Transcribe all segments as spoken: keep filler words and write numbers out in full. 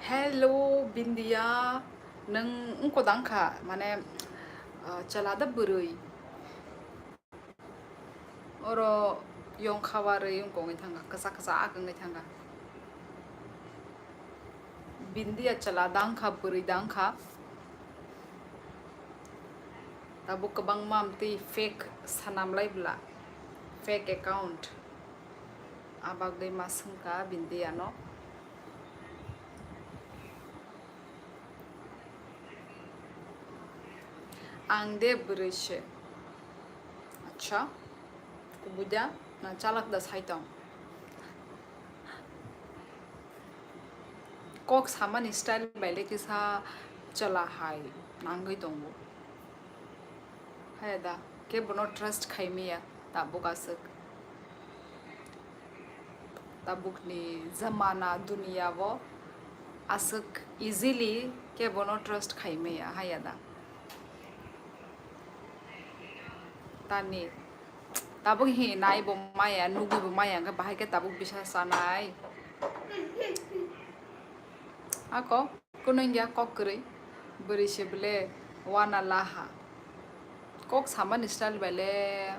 Hello, Bindia. Nwng wngkha da wngkha, mane, ah, chwla da bwrwi? Oro yong khawarwi wngkha wngwi thangkha, kwchak kwchak wngwi thangkha. Bindia chwla da wngkha, bwrwi da wngkha. Tabuk kwbangma amtwi fake sanam lai bwla, fake account. Abagwi ma swngkha Bindia no. Ang de bwrwi se. Acha, kubui da, na chalak da sai tong. Kok samani style bai le kisa chwla hai nangwi tongo. Haya da, kebono trust khaimaya, tabuk aswk. Tabukni zamana, duniya o aswk easily kebono trust khaimaya, haya da. Tani, tabuk hi nai bo maya, nugwi bo maya, hwnkhe bahai khe tabuk bisa sanai. Ako, kunungya kok kwrwi, bwrwi se bwle wana laha. Kok samani style bai le,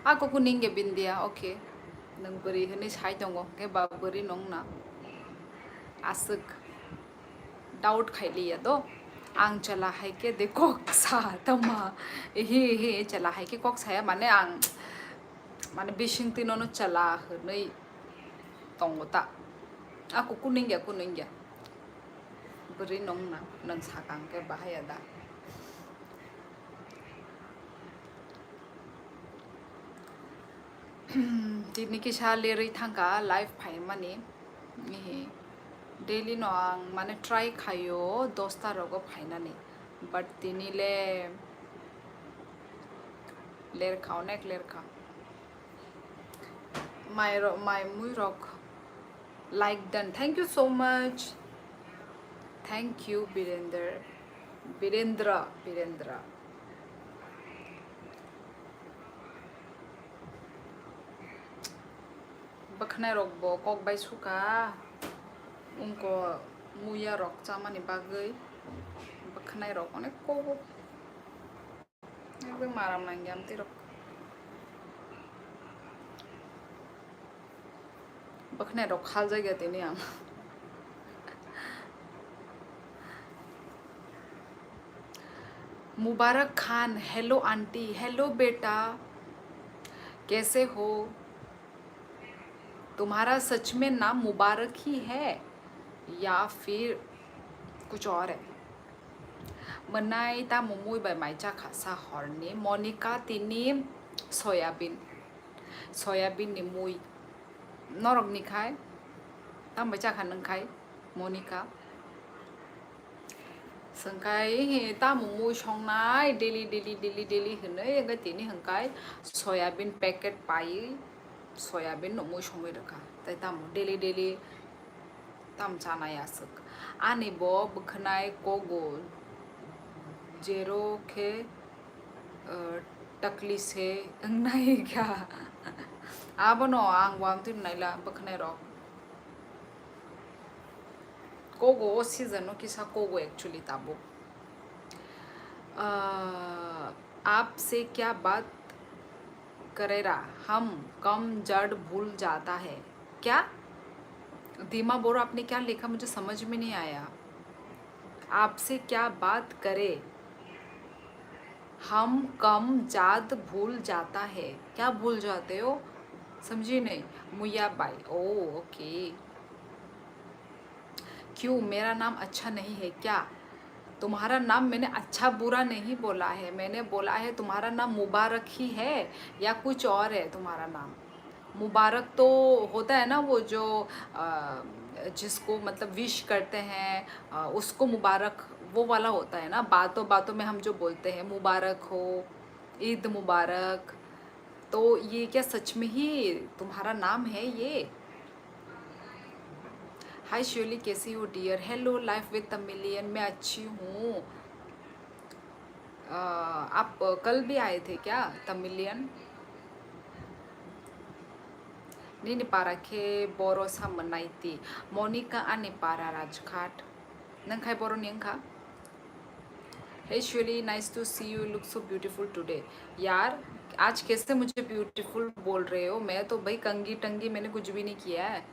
ako kunungya Bindia, okay. Nwng bwrwi hwnwi sai tongo, hwnkhe ba bwrwi nung na. Aswk. Doubt khailiya do. Ang chwla hai khe de kok sa tama. Ehe, ehe, chwla hai khe kok saya, mane ang, mane bisingtwi nono chwla hwnwi tongo ta. Ako kunungya, kunungya. Bwrwi nung na, nwng sakang khe bahaya da. Tini kisa lerwi thangkha live phaimani. Ehe. Daily no ang mane try khaio dosta rogo phainani. But tini le lerkha, onek lerkha. Mai ro-, mai mui rok like done. Thank you so much. Thank you, Birendra. Birendra, Birendra. Bwkhanai rok bo kok bai sukha, wngkha muya rok chamani bagwi bwkhanai rok onek kobo. Ekdom maram nangya amtwi rok. Bwkhanai rok khaljak ya tini ang. Mubarak Khan, hello aunty, hello beta, kaise ho? तुम्हारा सच में नाम मुबारक ही है या फिर कुछ और है? Mwnai tamo mui bai mai chakha sa horni Monica tini soyabin. Soyabin ni mui. Norok ni khai? Tamo bai chakha nwng khai? Monica. Swngkhai, "Tamo mui songnai daily, daily, daily, daily," hinwi, hwnkhe tini hwnkhai soyabin packet paiwi, soyabin no mui songwi rwkha. Tai tamo daily, daily tam chanai aswk. Ani bo bwkhanai kogo zero khe, uh, takli se wngnai kha. Abono ang wamtwi naila bwkhanai rok. Kogo o season no kisa kogo actually tabuk. Uh, आपसे क्या बात करेरा, हम कम जड़ भूल जाता है क्या? धीमा बोलो, आपने क्या लिखा, मुझे समझ में नहीं आया। आपसे क्या बात करे, हम कम जात भूल जाता है। क्या भूल जाते हो? समझी नहीं। मुया बाई। ओ, ओके। क्यों, मेरा नाम अच्छा नहीं है क्या? तुम्हारा नाम मैंने अच्छा बुरा नहीं बोला है, मैंने बोला है तुम्हारा नाम मुबारक ही है या कुछ और है तुम्हारा नाम। मुबारक तो होता है ना, वो जो, अ, जिसको मतलब विश करते हैं, अ, उसको मुबारक, वो वाला होता है ना। बातों बातों में हम जो बोलते हैं, "मुबारक हो, ईद मुबारक।" तो ये क्या सच में ही तुम्हारा नाम है ये? हाय शिवली, कैसी हो dear? Hello, life with Tamilian, मैं अच्छी हूँ। अ, आप कल भी आए थे क्या Tamilian? Nini para khe boro sa mwnai ti. Monica, ani para Rajghat. Nwng khai boro ni wngkha? Hey Shweli, nice to see you, you look so beautiful today. यार, आज कैसे मुझे ब्यूटीफुल बोल रहे हो? मैं तो भाई कंघी टंगी मैंने कुछ भी नहीं किया है।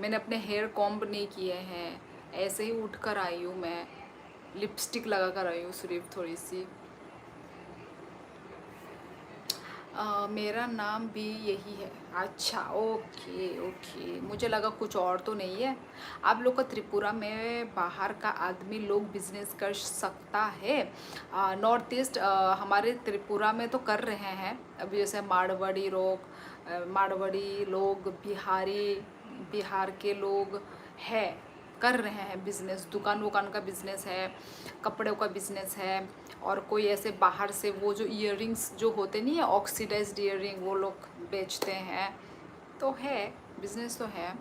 मैंने अपने हेयर कॉम्ब नहीं किए हैं, ऐसे ही उठ कर आई हूँ मैं। लिपस्टिक लगा कर आई हूँ सिर्फ थोड़ी सी। अ, मेरा नाम भी यही है। अच्छा, ओके, ओके, मुझे लगा कुछ और तो नहीं है। आप लोग का त्रिपुरा में बाहर का आदमी लोग बिजनेस कर सकता है? नॉर्थ ईस्ट, हमारे त्रिपुरा में तो कर रहे हैं अभी, जैसे मारवाड़ी लोग, अ, मारवाड़ी लोग, बिहारी, बिहार के लोग है, कर रहे हैं बिजनेस, दुकान वुकान का बिजनेस है, कपड़ों का बिजनेस है, और कोई ऐसे बाहर से वो जो इयररिंग्स जो होते नहीं है, ऑक्सीडाइज्ड इयररिंग, वो लोग बेचते हैं। तो है, बिजनेस तो है।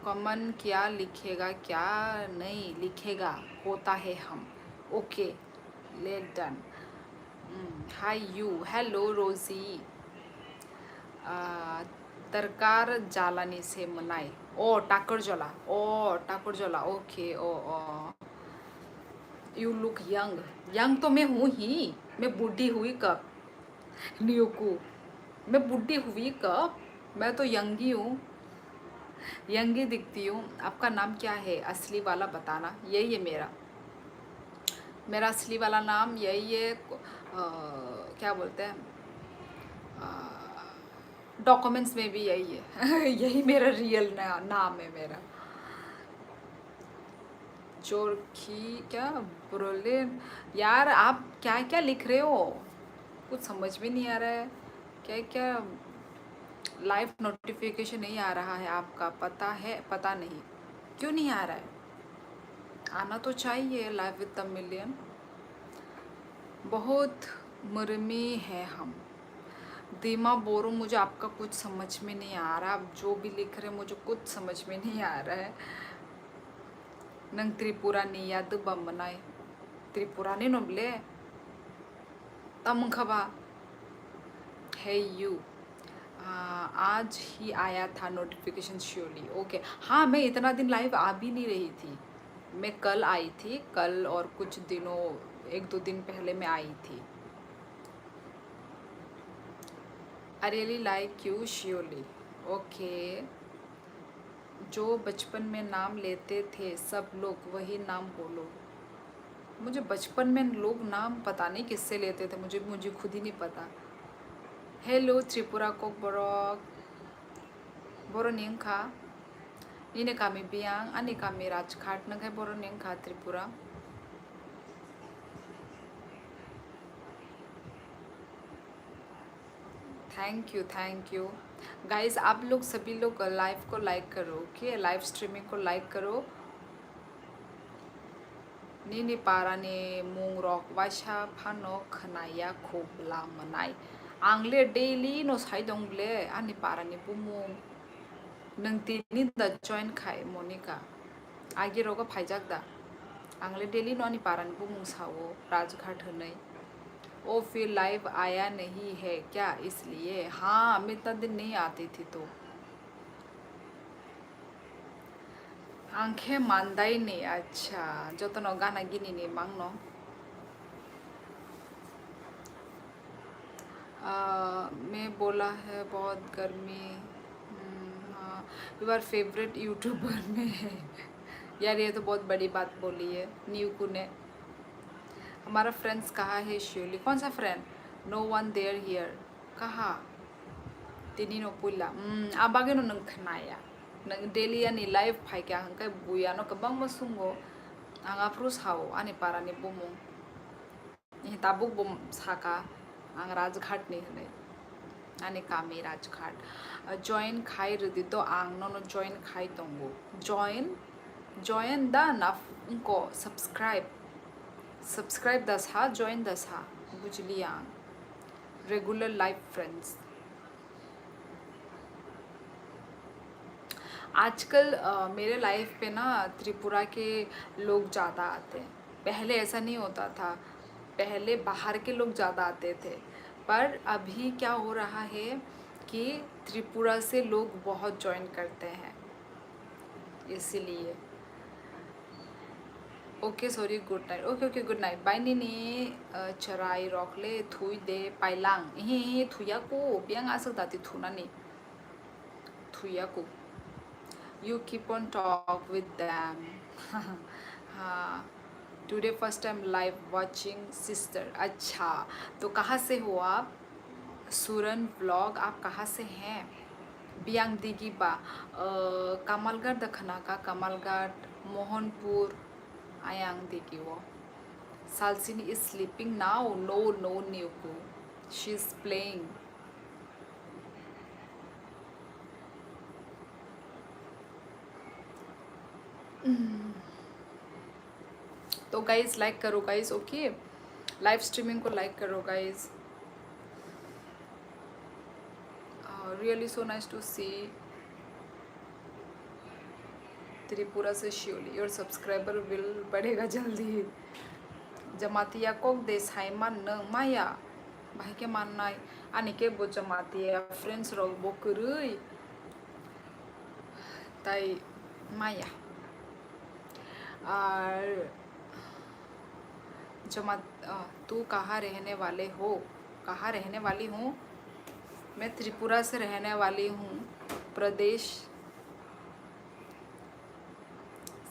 कमेंट क्या लिखेगा, क्या नहीं लिखेगा, होता है हम। Okay, let done. Hi you, hello Rosie. Tarkar jalani se mwnai. O, Takarjala. O, Takarjala. Okay, o, o. You look young. Young तो मैं हूँ ही। मैं बूढ़ी हुई कब? नियोकू, मैं बूढ़ी हुई कब? मैं तो यंग ही हूँ, यंग ही दिखती हूँ। आपका नाम क्या है, असली वाला बताना। यही है मेरा, मेरा असली वाला नाम यही है। अ, क्या बोलते हैं, डॉक्यूमेंट्स में भी यही है। यही मेरा रियल ना, नाम है मेरा। चोरखी क्या, ब्रोले? यार, आप क्या क्या लिख रहे हो? कुछ समझ में नहीं आ रहा है। क्या क्या लाइव नोटिफिकेशन नहीं आ रहा है आपका? पता है, पता नहीं क्यों नहीं आ रहा है। आना तो चाहिए live with the million। बहुत मुर्मी है हम। दीमा बोरो, मुझे आपका कुछ समझ में नहीं आ रहा, आप जो भी लिख रहे हैं, मुझे कुछ समझ में नहीं आ रहा है। Nang Tripura ni ya dwba mwnai? Tripura ni no ble? Tamo wngkha ba? Hey you, आ, आज ही आया था नोटिफिकेशन श्योरली। ओके, हाँ, मैं इतना दिन लाइव आ भी नहीं रही थी। मैं कल आई थी, कल और कुछ दिनों, एक दो दिन पहले मैं आई थी। I really like you, Shioli. Okay. जो बचपन में नाम लेते थे सब लोग, वही नाम बोलो। मुझे बचपन में लोग नाम पता नहीं किससे लेते थे, मुझे, मुझे खुद ही नहीं पता। Hello, Tripura Kokborok. Boro ni wngkha nini kami Biang, ani kami Rajghat, nangkhe boro ni wngkha Tripura. Thank you, thank you. Guys, आप लोग सभी लोग लाइव को लाइक करो, ओके? लाइव स्ट्रीमिंग को लाइक करो। Nini parani mungrok waisa phano khwnaya kho bwla mwnai. Ang le daily no sai tong ble ani parani bumung. Nwng tini da join khai, Monica? Agi rogo phaijak da? Ang le daily no ani parani bumung sao, Rajghat hwnwi. वो फिर लाइव आया नहीं है क्या इसलिए? हाँ, मैं इतना दिन नहीं आती थी तो। Ang khe mandai ni, acha, jotono gana gini ni mangno. आ, मैं बोला है बहुत गर्मी। हम्म, हाँ, your favorite YouTuber में है। यार, ये तो बहुत बड़ी बात बोली है न्यू कु ने। हमारा फ्रेंड्स कहाँ है श्योली? कौन सा friend? No one there here. Kaha? Tini no puila. Hmm, a bagwi no nwng khnaya. Nwng daily ani live phaikha hwnkhe buya no kwbangma sungo. Ang aphuru sao ani parani bumung. Tabuk bo saka ang Rajghat ni hwnwi. Ani kami Rajghat. Ah, join khai rwdi to, ang nono join khai tongo. Join, join da na wngko subscribe. Subscribe da sa, join da sa. Bujli ang. Regular live friends. आजकल, अ, मेरे लाइफ पे ना त्रिपुरा के लोग ज़्यादा आते हैं। पहले ऐसा नहीं होता था, पहले बाहर के लोग ज़्यादा आते थे, पर अभी क्या हो रहा है, कि त्रिपुरा से लोग बहुत ज्वाइन करते हैं, इसीलिए। Okay, sorry, good night. Okay, okay, good night. Bye Nini, uh, chwrai rok le thui de pailang. Ihi, ihi, thuya ko, biang aswk dati thunani. Thuya ko. You keep on talk with them. हाँ। Today first time live watching sister. अच्छा, तो कहाँ से हो आप? Suran vlog, आप कहाँ से हैं? Biang digi ba, uh, Kamalghat da khana ka, Kamalghat, Mohanpur, ayang digi o. Salsini is sleeping now? No, no, Niuku. She is playing. Hmm. तो गाइस, लाइक करो गाइस, ओके, लाइव स्ट्रीमिंग को लाइक करो guys. Really so nice to see Tripura से शिवली, your subscriber will बढ़ेगा जल्दी। जमातिया कोक दे साइमान नंग माया, भाई के माननाय, आनी के बो जमातिया फ्रेंड्स रोग बो करुई। Tai maya. Ar जमा, अ, तू कहाँ रहने वाले हो? कहाँ रहने वाली हूँ? मैं त्रिपुरा से रहने वाली हूँ। प्रदेश।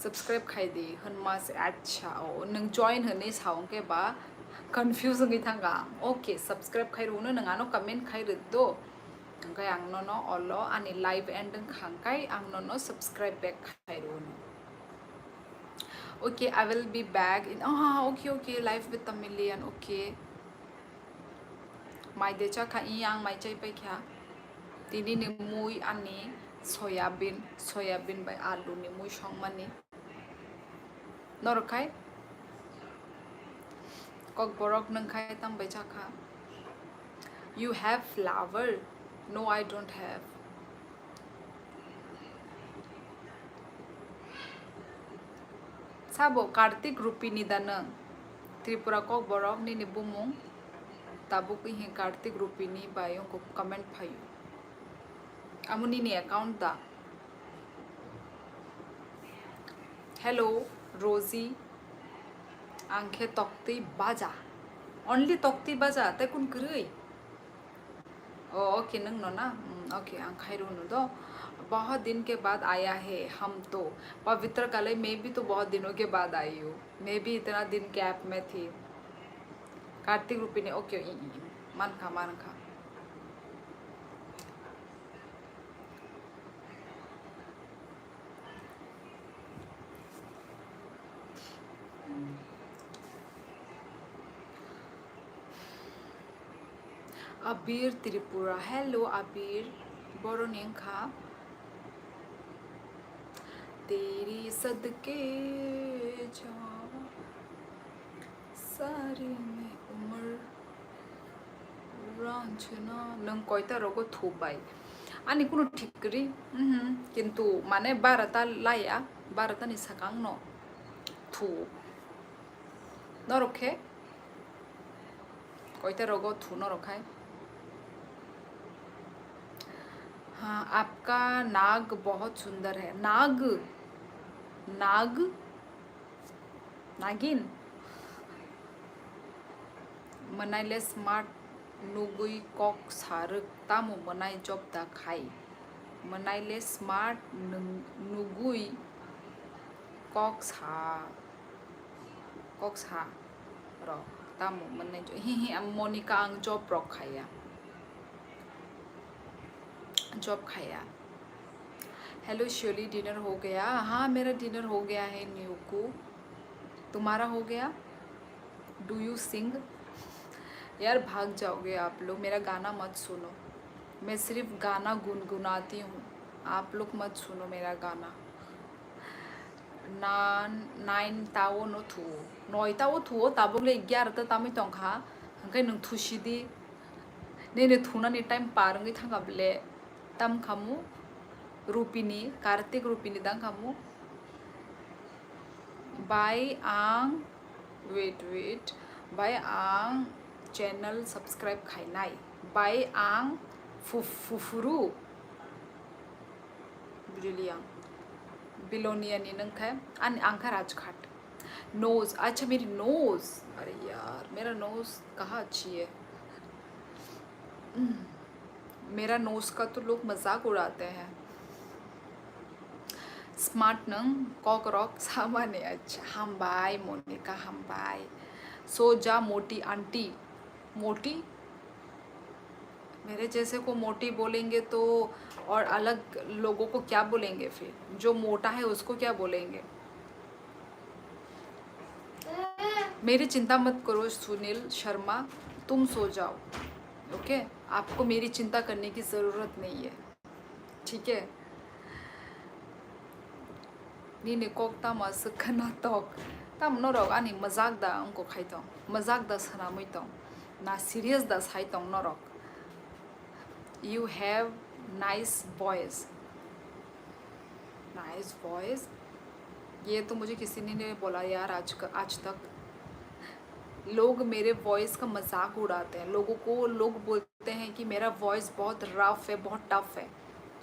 Subscribe khai di, hwnma se, acha, o, nwng join hwnwi sa hwnkhe ba confuse wngwi thangkha. Okay, subscribe khai rwno, nwng ano comment khai rwdo. Hwnkhe ang nono olo ani live end wngkha hwnkhe ang nono subscribe back khai rwno. Okay, I will be back in, ah, okay, okay, live with Tamilian, okay. Mai de chakha, i ang mai chai paikha. Tini ni mui ani soyabin, soyabin bai alu ni mui songmani. Norok khai? Kokborok nwng khai tang bai chakha? You have flower? No, I don't have. Sabo Kartik Rupini da nwng? Tripura Kokborok nini bumung tabuk ihi Kartik Rupini bai wngkuk comment phaio. Amo nini account da? Hello, Rosie. Ang khe toktwi baja. Only toktwi baja, tei kun kwrwi? Oh, okay, nwng no na? Mm, okay, ang khai rwno do. बहुत दिन के बाद आया है हम तो। पवित्र काले, मैं भी तो बहुत दिनों के बाद आई हूँ। मैं भी इतना दिन gap में थी। Kartik Rupini, okay, i, i, i. Mankha, mankha. Abir Tripura, hello Abir, boroni wngkha Teri sadke ja. Sari me umar ranchna. Nwng koita rogo thu bai? Ani kuno thik kwrwi, mhm, kintu mane barata laya, barata ni sakang no thu. Norok khe koita rogo thu norok khai? हाँ, आपका नाग बहुत सुंदर है। नाग? नाग? Nagin? Mwnaile smart nugwi kok sa rwk, tamo mwnai job da khai? Mwnaile smart nung-, nugwi kok sa, kok sa rok, tamo mwnai jo-, hi hi, ang Monica, ang job rok khaiya. Job khaiya. Hello Shirley, dinner ho gaya? हाँ, मेरा dinner हो गया है न्यूकू। तुम्हारा हो गया? Do you sing? यार भाग जाओगे आप लोग, मेरा गाना मत सुनो। मैं सिर्फ गाना गुनगुनाती हूँ, आप लोग मत सुनो मेरा गाना। Nan nine tao no thuo, noi tao thuo, tabuk le gyara ta tamwi tongkha, hwnkhe nwng thusidi. Nini thunani time par wngwi thangkha bele. Tam khamu Rupini, Kartik Rupini dang khamu. Bai ang, wait, wait. Bai ang channel subscribe khainai. Bai ang Fu-, fufuru. Brilliant. Bilonia ni nung khe, an-, ang khe Rajghat. Nose, acha meri nose. Are yaar, mera nose kaha achhi hai? Hmm. Mera nose ka to log mazak udate hain. Smart nung, kok rok samani, acha, hambai, Monica, hambai. Soja, moti, aunty. मोटी? मेरे जैसे को मोटी बोलेंगे तो और अलग लोगों को क्या बोलेंगे फिर? जो मोटा है उसको क्या बोलेंगे? मेरी चिंता मत करो सुनील शर्मा, तुम सो जाओ, ओके? आपको मेरी चिंता करने की ज़रूरत नहीं है। ठीक है? Nini kok tamo aswk khwna tok? Tamo norok ani mojak da wngkok khai tong? Mojak da swnamwi tong? Na serious da sai tong norok? You have nice voice. Nice voice? ये तो मुझे किसी ने नहीं बोला यार आज का, आज तक। लोग मेरे वॉइस का मजाक उड़ाते हैं, लोगों को लोग बोलते हैं कि मेरा वॉइस बहुत रफ है, बहुत टफ है,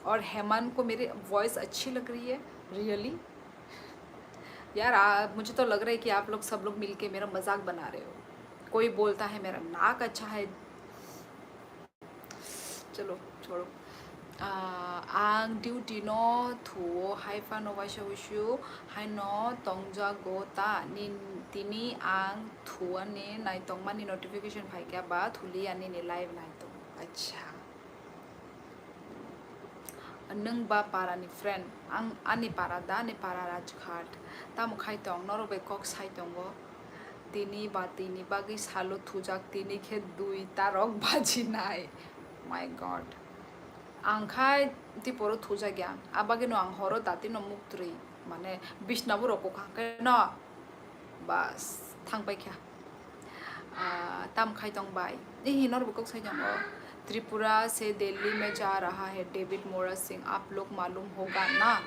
और हेमन को मेरी वॉइस अच्छी लग रही है। रियली? यार, आ, मुझे तो लग रहा है कि आप लोग, सब लोग मिलके मेरा मजाक बना रहे हो। कोई बोलता है मेरा नाक अच्छा है। चलो, छोड़ो। आ, ang duty no thuo, hai phano waisa wuisu, hai no tongjago ta, nin-, tini ang thuani naitongmani notification phaikha ba thuli ani ni live naitong. Acha. Nwng ba para ni friend, ang ani para da, ani para Rajghat. Tamo khai tong, norok bai kok sai tongo. Tini ba tini bagwi salo thujak, tini khe dui tarok bajinai. My God. Ang khai tiporo thujak ya. Abagino ang horo datino muk twi. Mane bisna bo rokok hangkhe no. Bas, thang paikha. Ah, tam khai tong bai. Ihi norok kok sai tongo. Tripura se Delhi mein ja raha hai David Mora Singh. Aap log malum hoga na?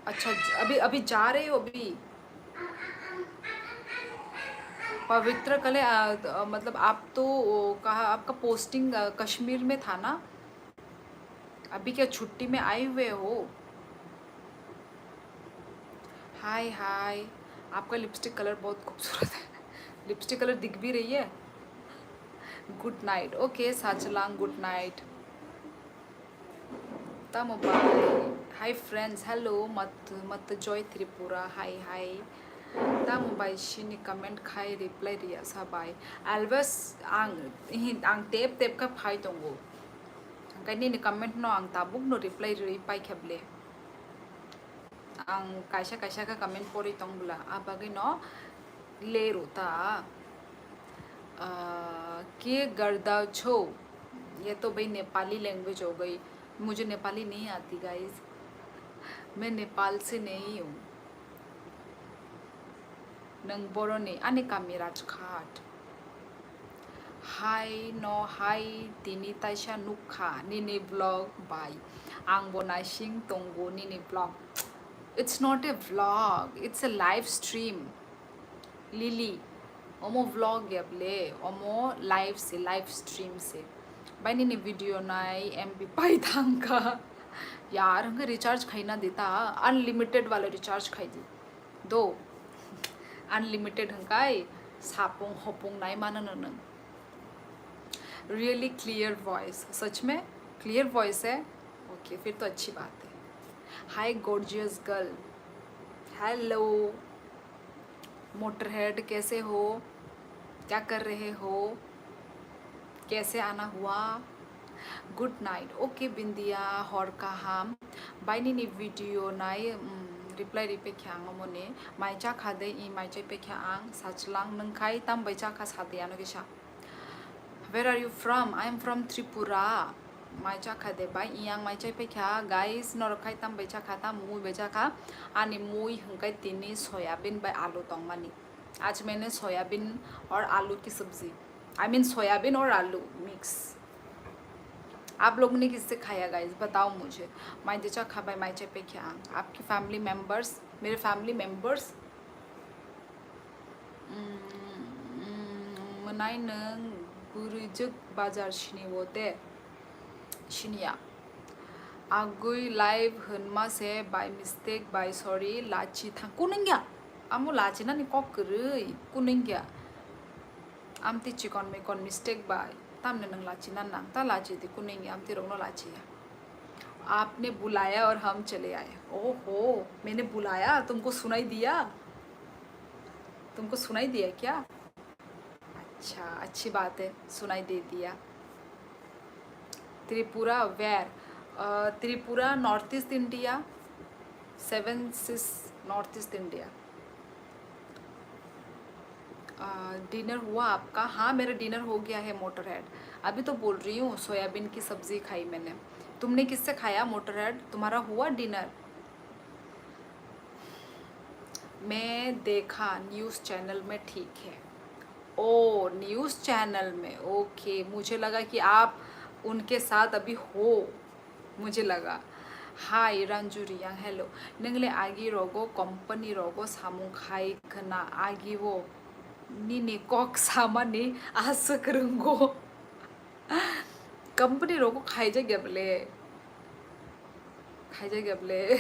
अच्छा, ज-, अभी, अभी जा रहे हो अभी? पवित्र कले, आ, आ, मतलब आप तो, ओ, कहा आपका पोस्टिंग, आ, कश्मीर में था ना? अभी क्या छुट्टी में आए हुए हो? हाय, हाय, आपका लिपस्टिक कलर बहुत खूबसूरत है। लिपस्टिक कलर दिख भी रही है। Good night. Okay, Sachalang, good night. Tamo bai. Hi friends, hello, Mat-, Mat Joy Tripura, hi, hi. Tamo bai sini comment khai reply riya sa bai. Always ang, hi, ang tep tep kha phai tongo. Hingkai nini comment no ang tabuk no reply rwi pai kha ble. Ang kaisa kaisa khe comment pori tong bwla, a bagwi no le ro ta. Ah, ke garda chho? Ye to bhai Nepali language ho gayi. Mujhe Nepali nahi aati, guys. Main Nepal se nahi hu. Nwng boroni ani kami Rajghat. Hai no hai, tini taisa nukha nini vlog bai. Ang bo naising tongo nini vlog. It's not a vlog, it's a live stream. Lily, omo vlog ya ble, omo live se, live stream se. Bai nini video nai M B pai thangkha. Yaar, hwnkhe recharge khaina di ta, unlimited wala recharge khai di. Do, unlimited hwnkhe sapung hopung nai mano no nwng. Really clear voice, सच में clear voice है। Okay, फिर तो अच्छी बात है। Hi gorgeous girl, hello Motorhead, कैसे हो, क्या कर रहे हो, कैसे आना हुआ? Good night. Okay Bindia, hor kaham. Bai nini video nai, mm, reply ripekha ang omoni. Mai chakha de, i mai chaipekha ang, Sachlang, nwng khai tam bai chakha sadi ano kisa. Where are you from? I am from Tripura. Mai chakha de bai, i ang mai chaipaikha. Guys, norok khai tam bai chakha, tam mui bai chakha. Ani mui hwnkhe tini soyabin bai alu tongmani. आज मैंने सोयाबीन और आलू की सब्जी, I mean soybean और आलू मिक्स। आप लोग ने किससे खाया गाइस, बताओ मुझे। Mai de chakha bai, mai chaipaikha ang. आपकी फैमिली मेंबर्स, मेरे family members, mm, mm, mwnai nwng Kwrwijwk bazar sini o de? Siniya. Agwi live hwnma se by mistake, by sorry, lachi thang. Kunungya. Amo lachi nani kok kwrwi. Kunungya. Amti chikon mikon mistake by. Tamne nang lachi nan nang. Ta lachi di kunungya. Amti rokno lachi ya. आपने बुलाया और हम चले आए। ओहो, मैंने बुलाया, तुमको सुनाई दिया? तुमको सुनाई दिया क्या? अच्छा, अच्छी बात है, सुनाई दे दिया। त्रिपुरा where? अ, Tripura, North East India, seven six, North East India। अ, डिनर हुआ आपका? हाँ, मेरा डिनर हो गया है, मोटरहेड। अभी तो बोल रही हूँ, सोयाबीन की सब्जी खाई मैंने। तुमने किससे खाया, मोटरहेड? तुम्हारा हुआ डिनर? मैं देखा न्यूज़ चैनल में, ठीक है। ओ, न्यूज़ चैनल में, ओके। मुझे लगा कि आप उनके साथ अभी हो, मुझे लगा। Hi, Ranju Reang, hello। Nwngle agi rogo company rogo samung khai khna, agi o nini kok samani aswk rwngo? Company rogo khaijak ya bole? Khaijak ya bole?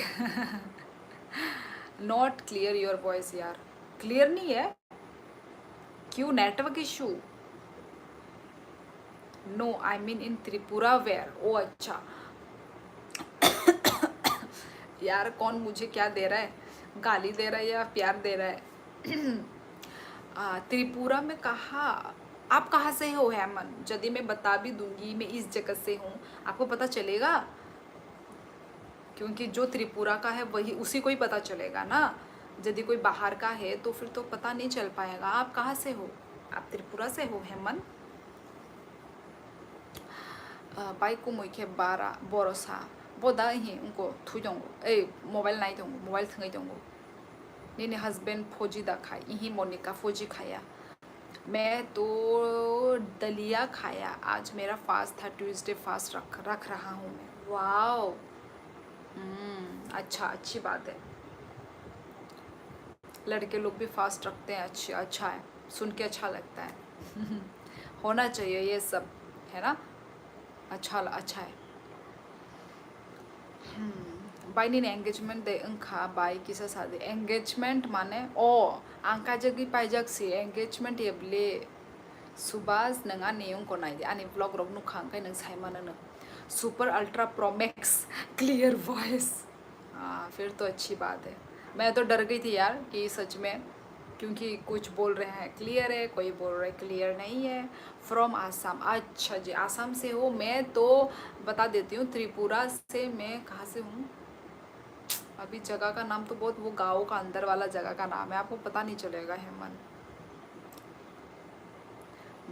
Not clear your voice यार। Clear नहीं है? क्यों, network issue? No, I mean in Tripura where? ओ अच्छा। यार, कौन मुझे क्या दे रहा है? गाली दे रहा है या प्यार दे रहा है? आ, त्रिपुरा में कहाँ? आप कहाँ से हो हेमंत? यदि मैं बता भी दूंगी मैं इस जगह से हूँ, आपको पता चलेगा? क्योंकि जो त्रिपुरा का है वही, उसी को ही पता चलेगा ना। यदि कोई बाहर का है तो फिर तो पता नहीं चल पाएगा। आप कहाँ से हो? आप त्रिपुरा से हो Hemant? Ah, bai kumui khe bara, borosa. Bo da hi wngko thui tongo. Ei, mobile nai tongo, mobile thwngwi tongo. Nini husband phoji da khai? Ihi Monica phoji khaya. मैं तो दलिया खाया, आज मेरा फास्ट था, ट्यूसडे फास्ट रख, रख रहा हूँ मैं। वाओ। हम्म, अच्छा, अच्छी बात है। लड़के लोग भी फास्ट रखते हैं, अच्छी, अच्छा है, सुन के अच्छा लगता है। होना चाहिए ये सब, है ना? अच्छा ल-, अच्छा है। Hmm, bai nini engagement de wngkha, bai kisa sadi engagement mane? O, ang kaijagwi paijak si engagement ye bwle. Subhas, nwng ani wngko nai di, ani vlog rok nukha, hwnkhe nwng sai mano no. Super Ultra Pro Max, clear voice। हाँ, फिर तो अच्छी बात है। मैं तो डर गई थी यार कि सच में, क्योंकि कुछ बोल रहे हैं क्लियर है, कोई बोल रहे क्लियर नहीं है। फ्रॉम आसाम। अच्छा जी, आसाम से हो। मैं तो बता देती हूँ, त्रिपुरा से। मैं कहाँ से हूँ? अभी जगह का नाम तो बहुत, वो गाँव का अंदर वाला जगह का नाम है, आपको पता नहीं चलेगा हेमंत।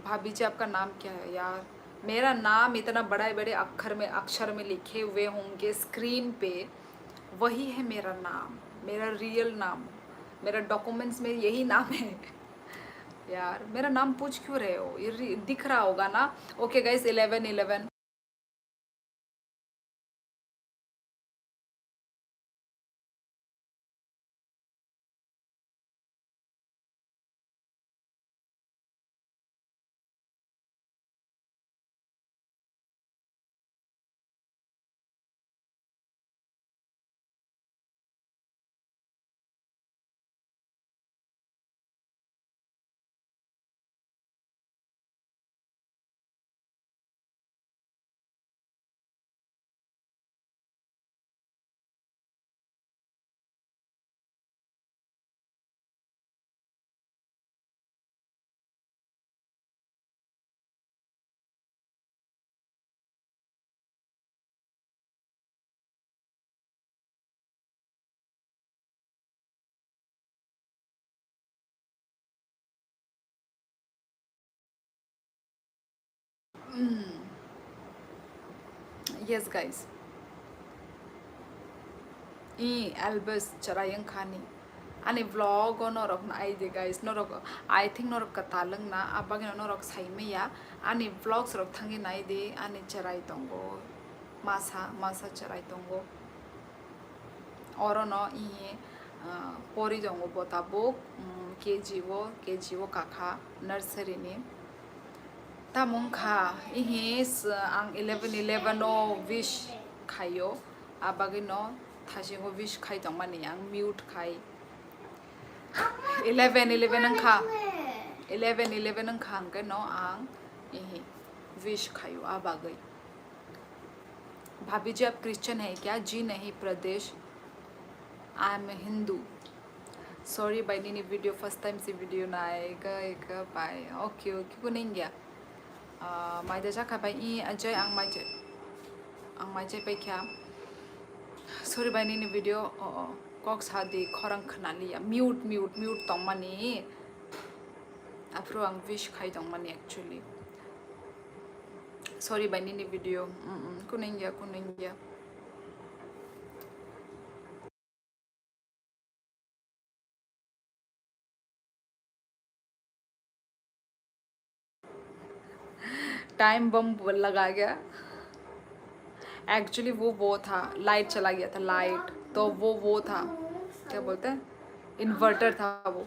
भाभी जी, आपका नाम क्या है यार? मेरा नाम इतना बड़ा है, बड़े अक्षर में, अक्षर में लिखे हुए होंगे स्क्रीन पे, वही है मेरा नाम, मेरा रियल नाम। मेरा डॉक्यूमेंट्स में यही नाम है। यार, मेरा नाम पूछ क्यों रहे हो? ये रि-, दिख रहा होगा ना। Okay guys, eleven eleven. Yes guys. I always chwrai wngkha ni. Ani vlog o norok nai di guys, norok, I think norok kwtal wngna, abagino norok sai maya. Ani vlogs rok thangwi nai di, ani chwrai tongo, masa masa chwrai tongo. Orono i, ah, pori tongo bo tabuk, mm, K G o, K G o kakha nursery ni. Tamo wngkha, ihi s-, ang eleven eleven o wish khaio, a bagwi no thasingo wish khai tongmani ang mute khai. Eleven eleven wngkha, eleven eleven wngkha hwnkhe no ang ihi wish khaio a bagwi. भाभी जी, आप क्रिश्चियन है क्या? जी नहीं, प्रदेश, I am a Hindu. Sorry bai, nini video first time si video nai ka, ka bai. Okay, okay, kuning ya. Ah, mai da jakha bai, i ajai ang mai je, ang mai je pai kya. Sorry bai, nini video, oh, oh, kok sa di, khorang khna liya. Mute, mute, mute tongmani. Aphuru ang wish khai tongmani actually. Sorry bai, nini video. Mm, mm, kuning ya, kuning ya. Time bomb लगा गया। एक्चुअली वो वो था, लाइट चला गया था, लाइट। तो वो वो था, क्या बोलते हैं, इन्वर्टर था वो।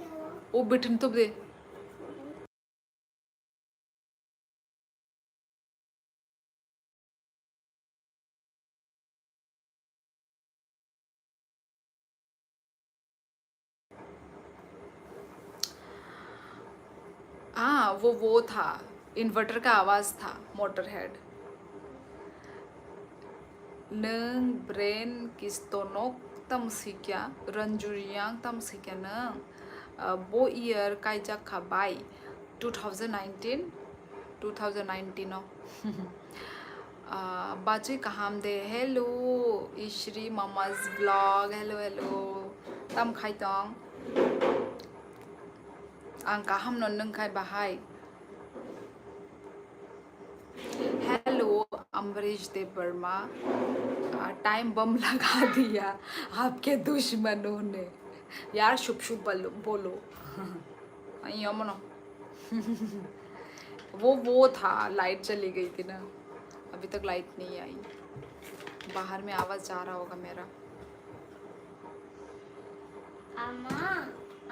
वो बिठन तुप दे। हाँ, वो, वो था, इन्वर्टर का आवाज़ था, मोटरहेड। Nung brain kistonok tam sikya, ranjuriang tam sikya nung. Ah, bo year kaijak kha bai, two thousand nineteen, two thousand nineteen o. Ah, bachwi kaham de. Hello, Ishri Mama's vlog. Hello, hello. Tam khai tong? Ang kaham no, nung khai bahai? Hello, Amrish Debbarma. Ah, time bomb laga diya aapke dushmanon ne. Yaar, shub shub bolo, bolo. Ai, yomono. वो, वो था, लाइट चली गई थी ना, अभी तक लाइट नहीं आई। बाहर में आवाज़ जा रहा होगा मेरा। अम्मा,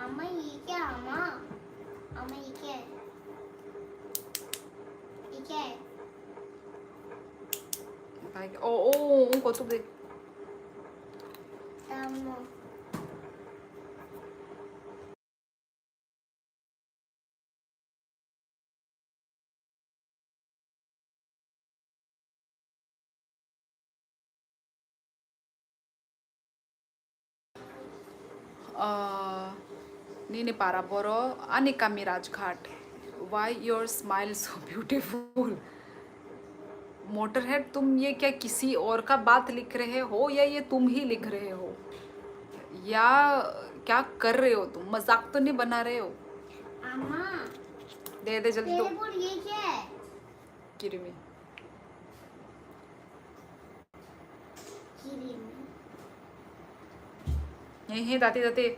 अम्मा, ये क्या अम्मा? अम्मा, ये क्या है? ये क्या है? Like, oh, oh, oh, kotog de. Tamo. Ah, nini para boro, ani kami Rajghat. Why your smile so beautiful? मोटरहेड, तुम ये क्या किसी और का बात लिख रहे हो या ये तुम ही लिख रहे हो? या क्या कर रहे हो तुम? मजाक तो नहीं बना रहे हो? अम्मा, दे दे जल्दी दो। तेरे बोल ये क्या है? किरमी। Kirim. He, he, dati, dati.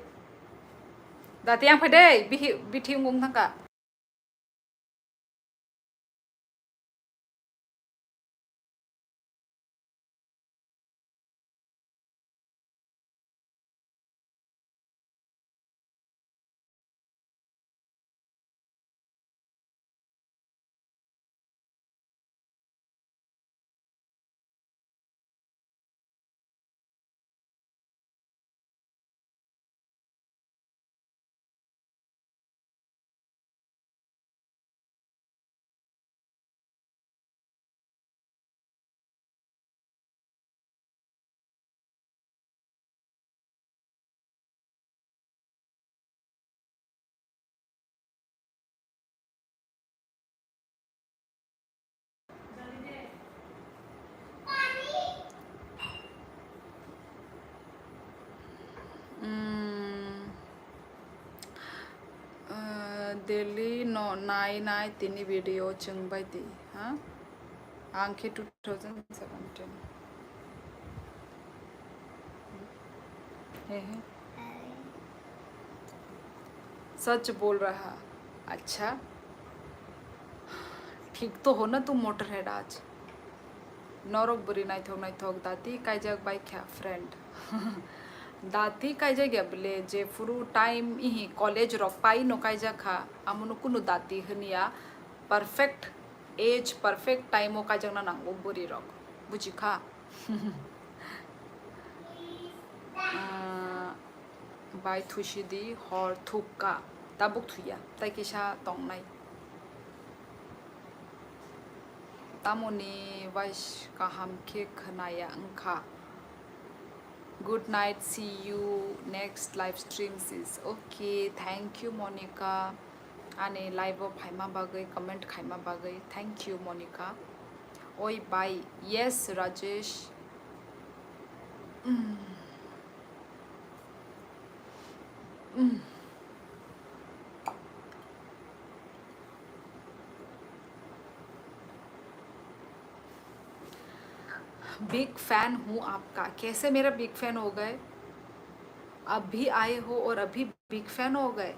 Dati yang phai dei, bihi, bithi wng thangka. Mm, ah, daily no nai nai tini video chwng bai di, ha? Ang khe two thousand seventeen. He he. सच बोल रहा। अच्छा, ठीक तो हो ना तू मोटरहेड आज? Norok bwrwi naithok naithok dati kaijak bai kha friend. Dati kaijak ya bwle, jephuru time ihi college rok pai no kaijak kha, amono kunu dati hwnya, perfect age perfect time o kaijakna nango bwrwi rok, buji kha? Ah, bai thusi di, hor thuk ka, tabuk thuya, tai kisa tongnai. Tamoni voice kaham khe khwnaya wngkha. Good night, see you next live stream, sis. Okay, thank you, Monica. Ani live o phaima bagwi, comment khaima bagwi. Thank you, Monica. Oi, bye. Yes, Rajesh. Mm. Mm. Big fan हूँ आपका। कैसे मेरा big fan हो गए? अभी आए हो और अभी बिग फैन हो गए?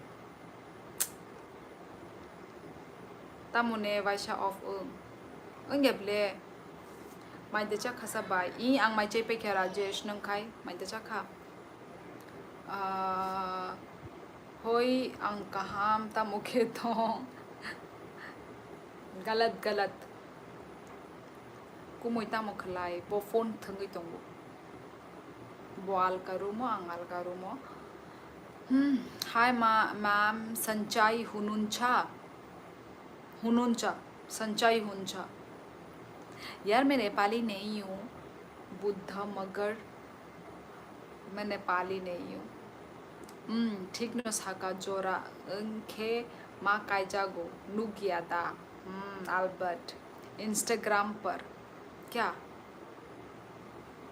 Tamone waisa off wng. Wng ya ble? Mai de chakha sa bai. I ang mai chai paikha Rajesh, nang khai mai de chakha. Ah, hoi ang kaham tamo khe tong. Galat, galat. Kumui tamo khlai, bo phone thwngwi tongo. Bo alka room o, ang alka room o. Hmm, hi ma, ma'am, sanchai hununcha? Hununcha, sanchai huncha. यार, मैं नेपाली नहीं हूँ, बुद्धा, मगर मैं नेपाली नहीं हूँ। Hmm, thik no saka, jora wng khe ma kaijago, nukya da? Hmm, Albert. Instagram par. Kya?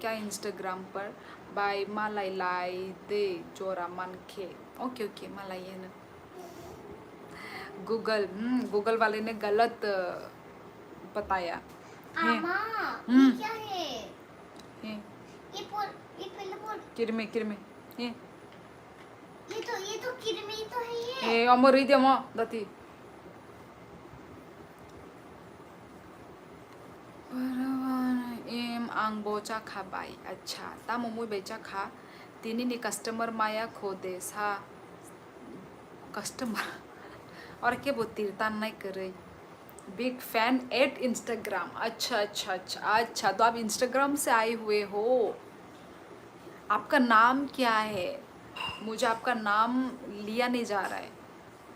Kya Instagram par? Bai malai lai de jora man khe. Okay, okay, malai heno. Google, hmm, Google wale ne galat, uh, bataya. He. Ama, Hmm. ye kya hai? He. Ye pol, ye pehle pol. Kirme, kirme. He. ये तो, ये तो किरमी तो है ये। ए, omo rwi de mo, dati. Em, ang bo chakha bai. Acha, tamo mui bai chakha? Tini ni customer maya kho de sa. Customer. Or ke bo tir tan nai kwrwi. Big fan at Instagram. अच्छा, अच्छा, अच्छा, अच्छा, तो आप Instagram से आए हुए हो। आपका नाम क्या है? मुझे आपका नाम लिया नहीं जा रहा है,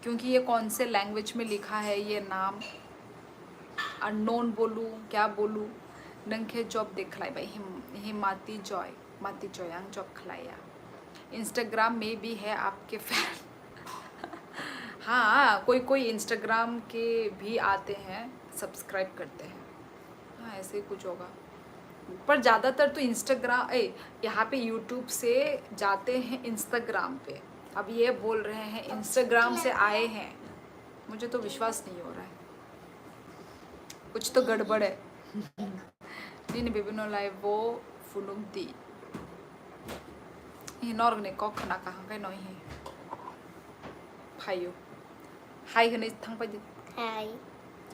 क्योंकि ये कौन से लैंग्वेज में लिखा है ये नाम। अननोन बोलूँ, क्या बोलूँ? नंखे जॉब देख लाई भाई, हिम-, हिमाती Joy. Mati Choyang job khwlaiya. Instagram में भी है आपके फैन। हाँ, कोई कोई Instagram के भी आते हैं, सब्सक्राइब करते हैं। हाँ, ऐसे ही कुछ होगा। पर ज़्यादातर तो Instagram, ए, यहाँ पे YouTube से जाते हैं Instagram पे। अब ये बोल रहे हैं Instagram से आए हैं, मुझे तो विश्वास नहीं हो रहा है, कुछ तो गड़बड़ है। Nini bebeno live o phunuk di. Hi norok ni kok khna kaham khe no hi. Phaio. Hai hwnwi thang pai di. Hai.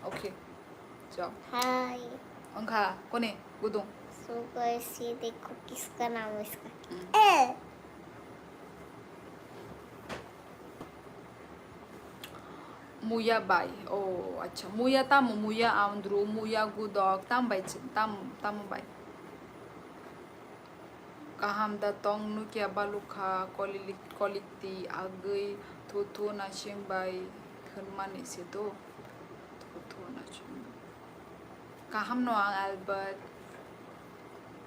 Okay. Chao. Hai. Wngkha kone gudung. So guys, ये देखो किसका नाम है इसका। Hmm. Eh. Muya bai. Oh, acha. Muya tamo, muya andru, muya gudok, tam bai, tam, tamo bai. Kaham da tong nukya balukha, kolik-, kolikti agwi, thu thu nasim bai, hwnmani se do. Thu thu nasim. Kaham no ang Albert.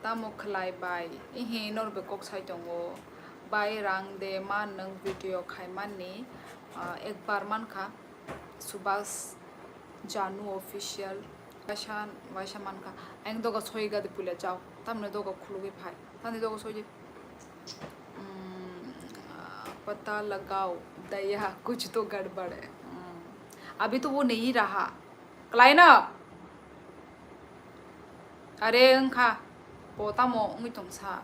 Tamo khlai bai? Ihi norbe kok sai tongo. Bai rang de ma nwng video khaimani, ah, ekbar mankha. Subhas Janu official. Waisa, waisa mankha. Ang doga soi gadi puila jao. Tamne doga khulugwi phai. Tamne doga soi. Hmm, pata lagao. Daya, kuch to gadbad hai. Hmm. Abhi to wo nahi raha. Klaina. Are wngkha. Bo tamo wngwi tongsa.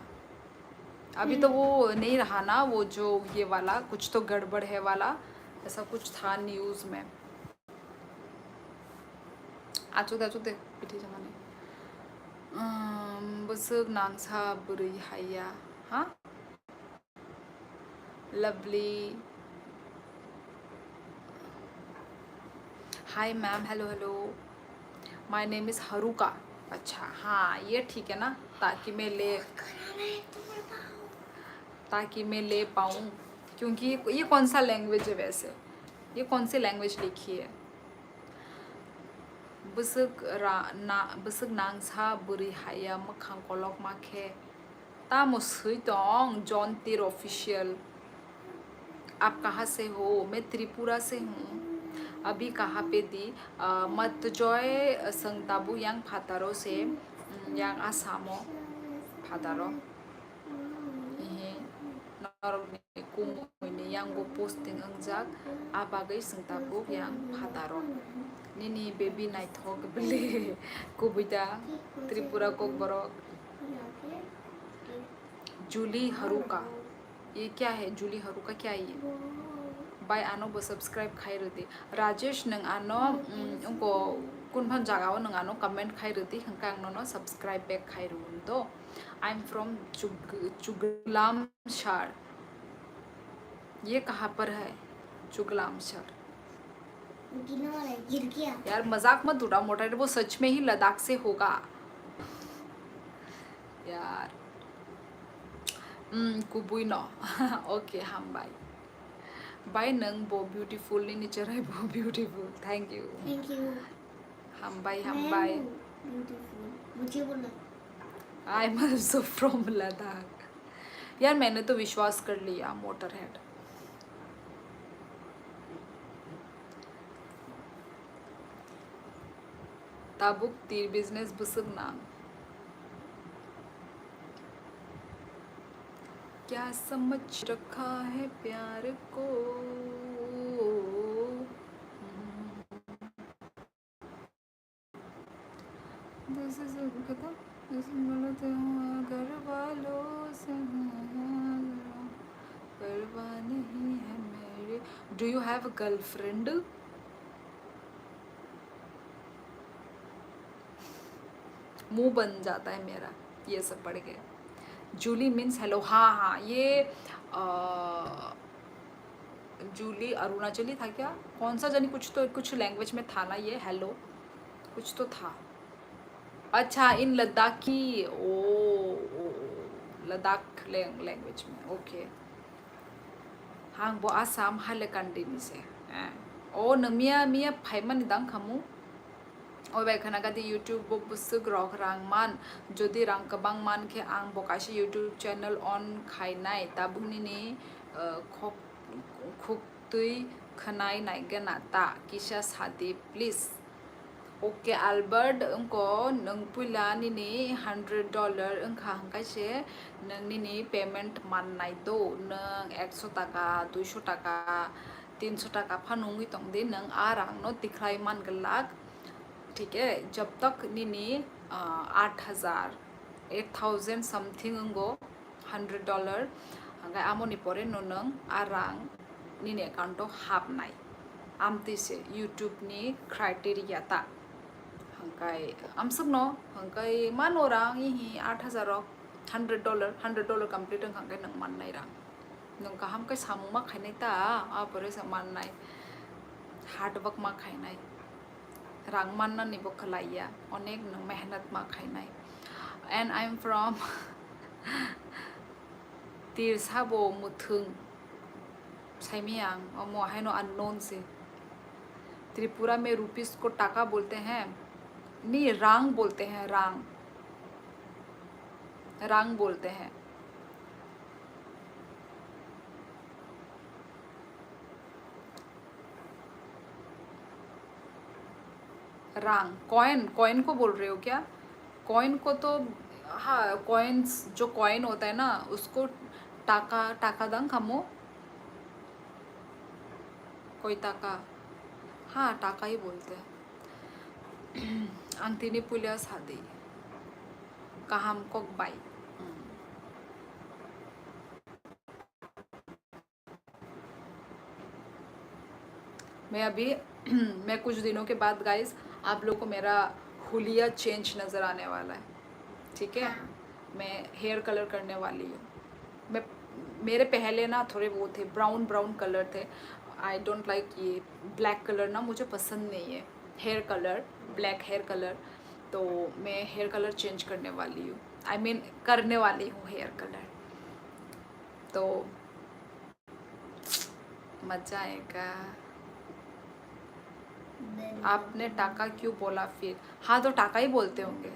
अभी तो वो नहीं रहा ना, वो जो ये वाला, कुछ तो गड़बड़ है वाला, ऐसा कुछ था न्यूज़ में। Achuk de, achuk de, bithi jamani. Um, bwswk nangsa bwrwi haiya, ha? Lovely. Hi, ma'am. Hello, hello. My name is Haruka. अच्छा, हाँ, ये ठीक है ना? ताकि मैं ले ताकि मैं ले पाऊँ, क्योंकि ये कौन सा लैंग्वेज है वैसे? ये कौन सी लैंग्वेज लिखी है? Bwswk ra-, na-, bwswk nangsa bwrwi haya mwkhang kolokma khe. Tamo swi tong John Tir Official. आप कहाँ से हो? मैं त्रिपुरा से हूँ। अभी कहाँ पे दी? Uh, Matjoy, uh, swng tabuk yang phataro se, mm, yang Asamo phataro. Ihi norokni kumui ni yango posting wngjak, a bagwi swng tabuk yang phataro. Nini baby naithok bele kubui da Tripura kokborok. Julie Haruka. Ye kya hai? Julie Haruka kya hai ye? Bai ano bo subscribe khai rwdi. Rajesh, nwng ano, mm, wngko kunphan jagao nwng ano comment khai rwdi, hwnkhe ang nono subscribe back khai rwgwno do. I'm from Chug-, Chuglam Shar. ये कहाँ पर है? चुगलामसर। गिरने वाला है, गिर गया। यार, मजाक मत उड़ा, मोटा, वो सच में ही लद्दाख से होगा। यार। Hmm, kubui no. Okay, hambai. Bai, nwng bo beautiful, nini cherai bo beautiful. Thank you. Thank you। Hambai, मैं hambai। हूँ beautiful। मुझे बोला। I am also from Ladakh। यार, मैंने तो विश्वास कर लिया, मोटरहेड। Tabuk tir business bwswk nang. क्या समझ रखा है प्यार को? This is a, क्या था? This is गलत हुआ, घर वालों से हाँ, परवाह नहीं है मेरे। Do you have a girlfriend? मुंह बन जाता है मेरा ये सब पढ़ के। Jully means hello। हाँ, हाँ, ये, अ, जूली अरुणाचली था क्या? कौन सा जानी, कुछ तो, कुछ लैंग्वेज में था ना ये हेलो, कुछ तो था। अच्छा, in लद्दाखी, ओ, ओ, ओ, लद्दाख लैंग-, लैंग्वेज में, okay. Ang bo Assam Hailakandi ni se. Eh. O, nwng miya, miya phaimani dang khamu? O bai khana gadi YouTube bo bwswk rok rang man. Jodi rang kwbang man khe ang bo kaisa YouTube channel on khainai. Tabuk nini, eh, khok-, khuktwi khwnai naigwna ta kisa sadi, please. Okay, Albert, wngko nwng puila nini hundred dollar wngkha hwnkhe se nwng nini payment mannai do, nwng ekso taka, duiso taka, tinso taka phano wngwi tongdi, nwng a rangno tikhlai man glak, thik e, jab tak nini, ah, aat hazar, eight thousand something wngo, hundred dollar, hwnkhe amoni pore no nwng a rang nini account o hapnai. Amtwi se YouTube ni criteria ta. Hwnkhe amswkno, hwnkhe mano rang ihi aat hazar rok, hundred dollar, hundred dollar complete wngkha hwnkhe nwng mannai rang. Nwng kaham khe samung ma khainai ta, apore se mannai. Hard work ma khainai. Rang mannani bo khlaiya, onek nwng mehnat ma khainai. And I'm from Tir sabo mwthwng saimiyang, omo haino unknown se. Tripura mein rupees ko taka bolte hain? Nahi, rang bolte hain, rang। Rang bolte hain। Wrong, coin, coin को बोल रहे हो क्या? कॉइन को तो, हाँ, कॉइन्स, जो कॉइन होता है ना, उसको टाका, टाका दांग खामो। कोई टाका, हाँ, टाका ही बोलते हैं। Ang tini puila sadi kaham kok bai। मैं अभी, मैं कुछ दिनों के बाद, गाइस, आप लोग को मेरा हुलिया चेंज नज़र आने वाला है, ठीक है? हाँ। मैं हेयर कलर करने वाली हूँ। मैं, मेरे पहले ना थोड़े वो थे, ब्राउन ब्राउन कलर थे। आई डोंट लाइक ये ब्लैक कलर ना, मुझे पसंद नहीं है। Hair colour, black hair colour. तो मैं हेयर कलर चेंज करने वाली हूँ, आई मीन करने वाली हूँ हेयर कलर। तो मजा आएगा। आपने टाका क्यों बोला फिर? हाँ, तो टाका ही बोलते होंगे।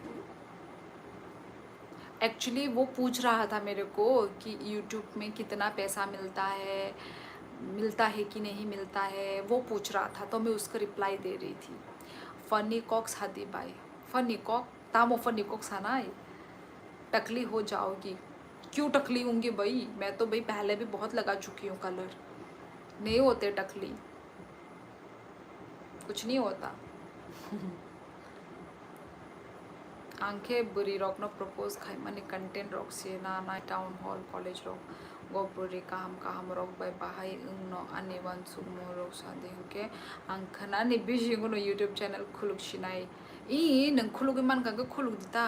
एक्चुअली वो पूछ रहा था मेरे को कि यूट्यूब में कितना पैसा मिलता है, मिलता है कि नहीं मिलता है, वो पूछ रहा था, तो मैं उसका रिप्लाई दे रही थी। फनी कॉक सादी बाई, फनी कॉक, तामो फनी कॉक सानाई, टकली हो जाओगी। क्यों टकली होंगी भाई? मैं तो भाई पहले भी बहुत लगा चुकी हूँ कलर, नहीं होते टकली, कुछ नहीं होता। आंखे बुरी रोकनो प्रपोज खाई माने कंटेंट रोक से ना ना टाउन हॉल कॉलेज रोक गोपुरी काम काम रोक बाय बाहाई उंगनो आनी वान सुगमो रोक सादी हंके आंखना नि बिजी गुनो YouTube channel खुलुक सिनाई। ई नंग खुलुक मान का खुलुक दिता।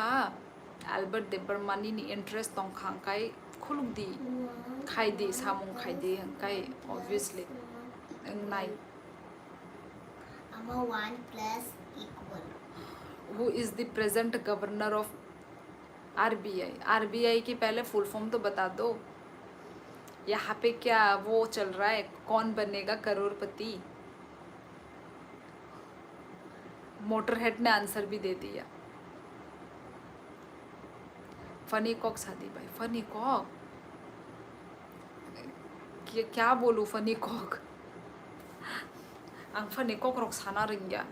Albert Debbarma ni interest tong kha hwnkhai khuluk di, khai di, samung khai di hwnkhai obviously wngnai. Ama one plus equal. Who is the present governor of R B I? R B I की पहले full form तो बता दो। यहाँ पे क्या वो चल रहा है, कौन बनेगा करोड़पति? मोटरहेड ने आंसर भी दे दिया। फनी कॉक सादी भाई, फनी कॉक। क्या, क्या बोलूं फनी कॉक? आं फनी कॉक रोक साना रिंग्या।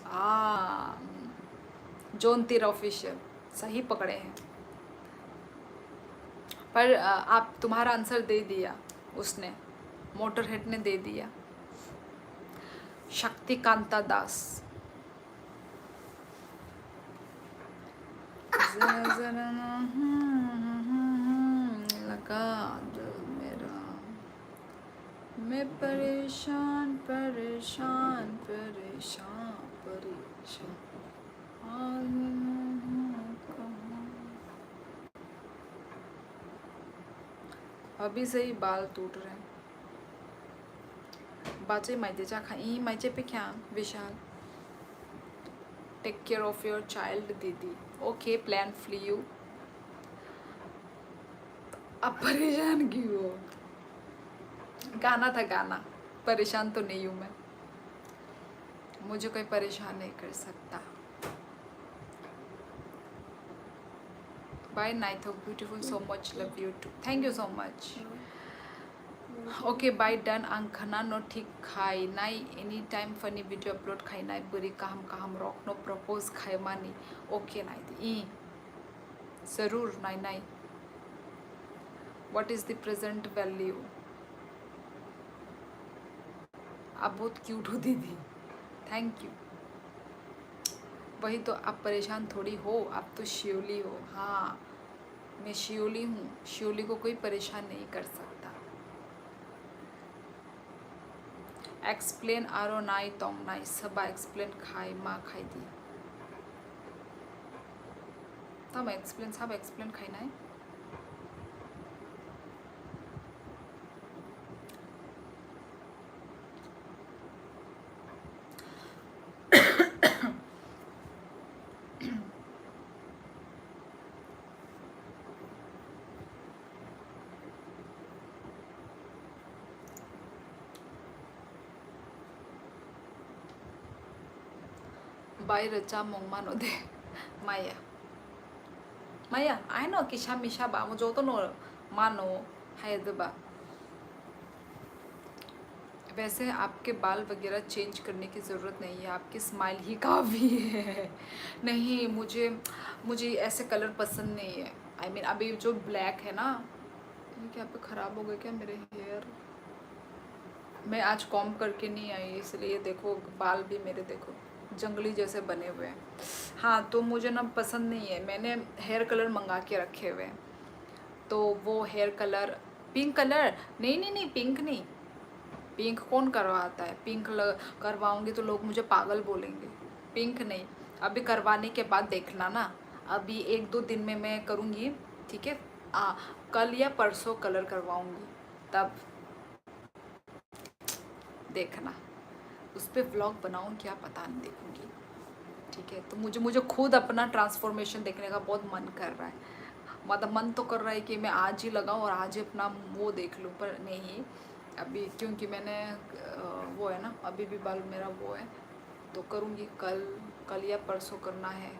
आ, जोन तीर ऑफिशियल सही पकड़े हैं। पर, अ, आप, तुम्हारा आंसर दे दिया उसने, मोटरहेड ने दे दिया। शक्तिकांता दास। जरा जरा ना, हम्म, हम्म, हम्म, हम्म, लगा दिल मेरा। मैं परेशान, परेशान, परेशान, परेशान। आज मैं हूँ कहाँ? अभी से ही बाल टूट रहे हैं। बाचे माइते चाखा ई माइचे पे क्या विशाल? Take care of your child दीदी। Okay, plan for you। अब परेशान क्यों हो? गाना था गाना, परेशान तो नहीं हूँ मैं। मुझे कोई परेशान नहीं कर सकता। Bye Naithok, beautiful, so much love you too. Thank you so much. Okay, bye, done. Ang khana no thik khai nai, anytime funny video upload khai nai, bwrwi kaham kaham rok no propose khai mani. Okay, nai di. I. Zarur nai nai. What is the present value? आप बहुत क्यूट हो दीदी, thank you. वही तो, आप परेशान थोड़ी हो, आप तो शिवली हो। हाँ, मैं शिवली हूँ, शिवली को कोई परेशान नहीं कर सकता। Explain aro nai tong nai, saba explain khai ma khai di. Tamo explain, saba explain khai nai. Bai rwchapmung mano de, maya. Maya, aino kisa misa ba, amo joto no mano, hai de ba. वैसे आपके बाल वगैरह चेंज करने की ज़रूरत नहीं है, आपकी स्माइल ही काफ़ी है। नहीं, मुझे, मुझे ऐसे कलर पसंद नहीं है। आई मीन, अभी जो ब्लैक है ना, ये क्या पे ख़राब हो गए क्या मेरे हेयर? मैं आज कॉम्ब करके नहीं आई, इसलिए देखो बाल भी मेरे देखो जंगली जैसे बने हुए हैं। हाँ, तो मुझे ना पसंद नहीं है, मैंने हेयर कलर मंगा के रखे हुए हैं। तो वो हेयर कलर, पिंक कलर, नहीं, नहीं, नहीं, पिंक नहीं। पिंक कौन करवाता है? पिंक ल-, करवाऊंगी तो लोग मुझे पागल बोलेंगे। पिंक नहीं, अभी करवाने के बाद देखना ना, अभी एक दो दिन में मैं करूँगी, ठीक है? आ, कल या परसों कलर करवाऊंगी, तब देखना। उस पे व्लॉग बनाऊँ क्या पता नहीं, देखूँगी। ठीक है, तो मुझे मुझे खुद अपना ट्रांसफॉर्मेशन देखने का बहुत मन कर रहा है। मतलब मन तो कर रहा है कि मैं आज ही लगाऊँ और आज ही अपना वो देख लूँ, पर नहीं अभी, क्योंकि मैंने वो है ना, अभी भी बाल मेरा वो है, तो करूँगी कल, कल या परसों करना है।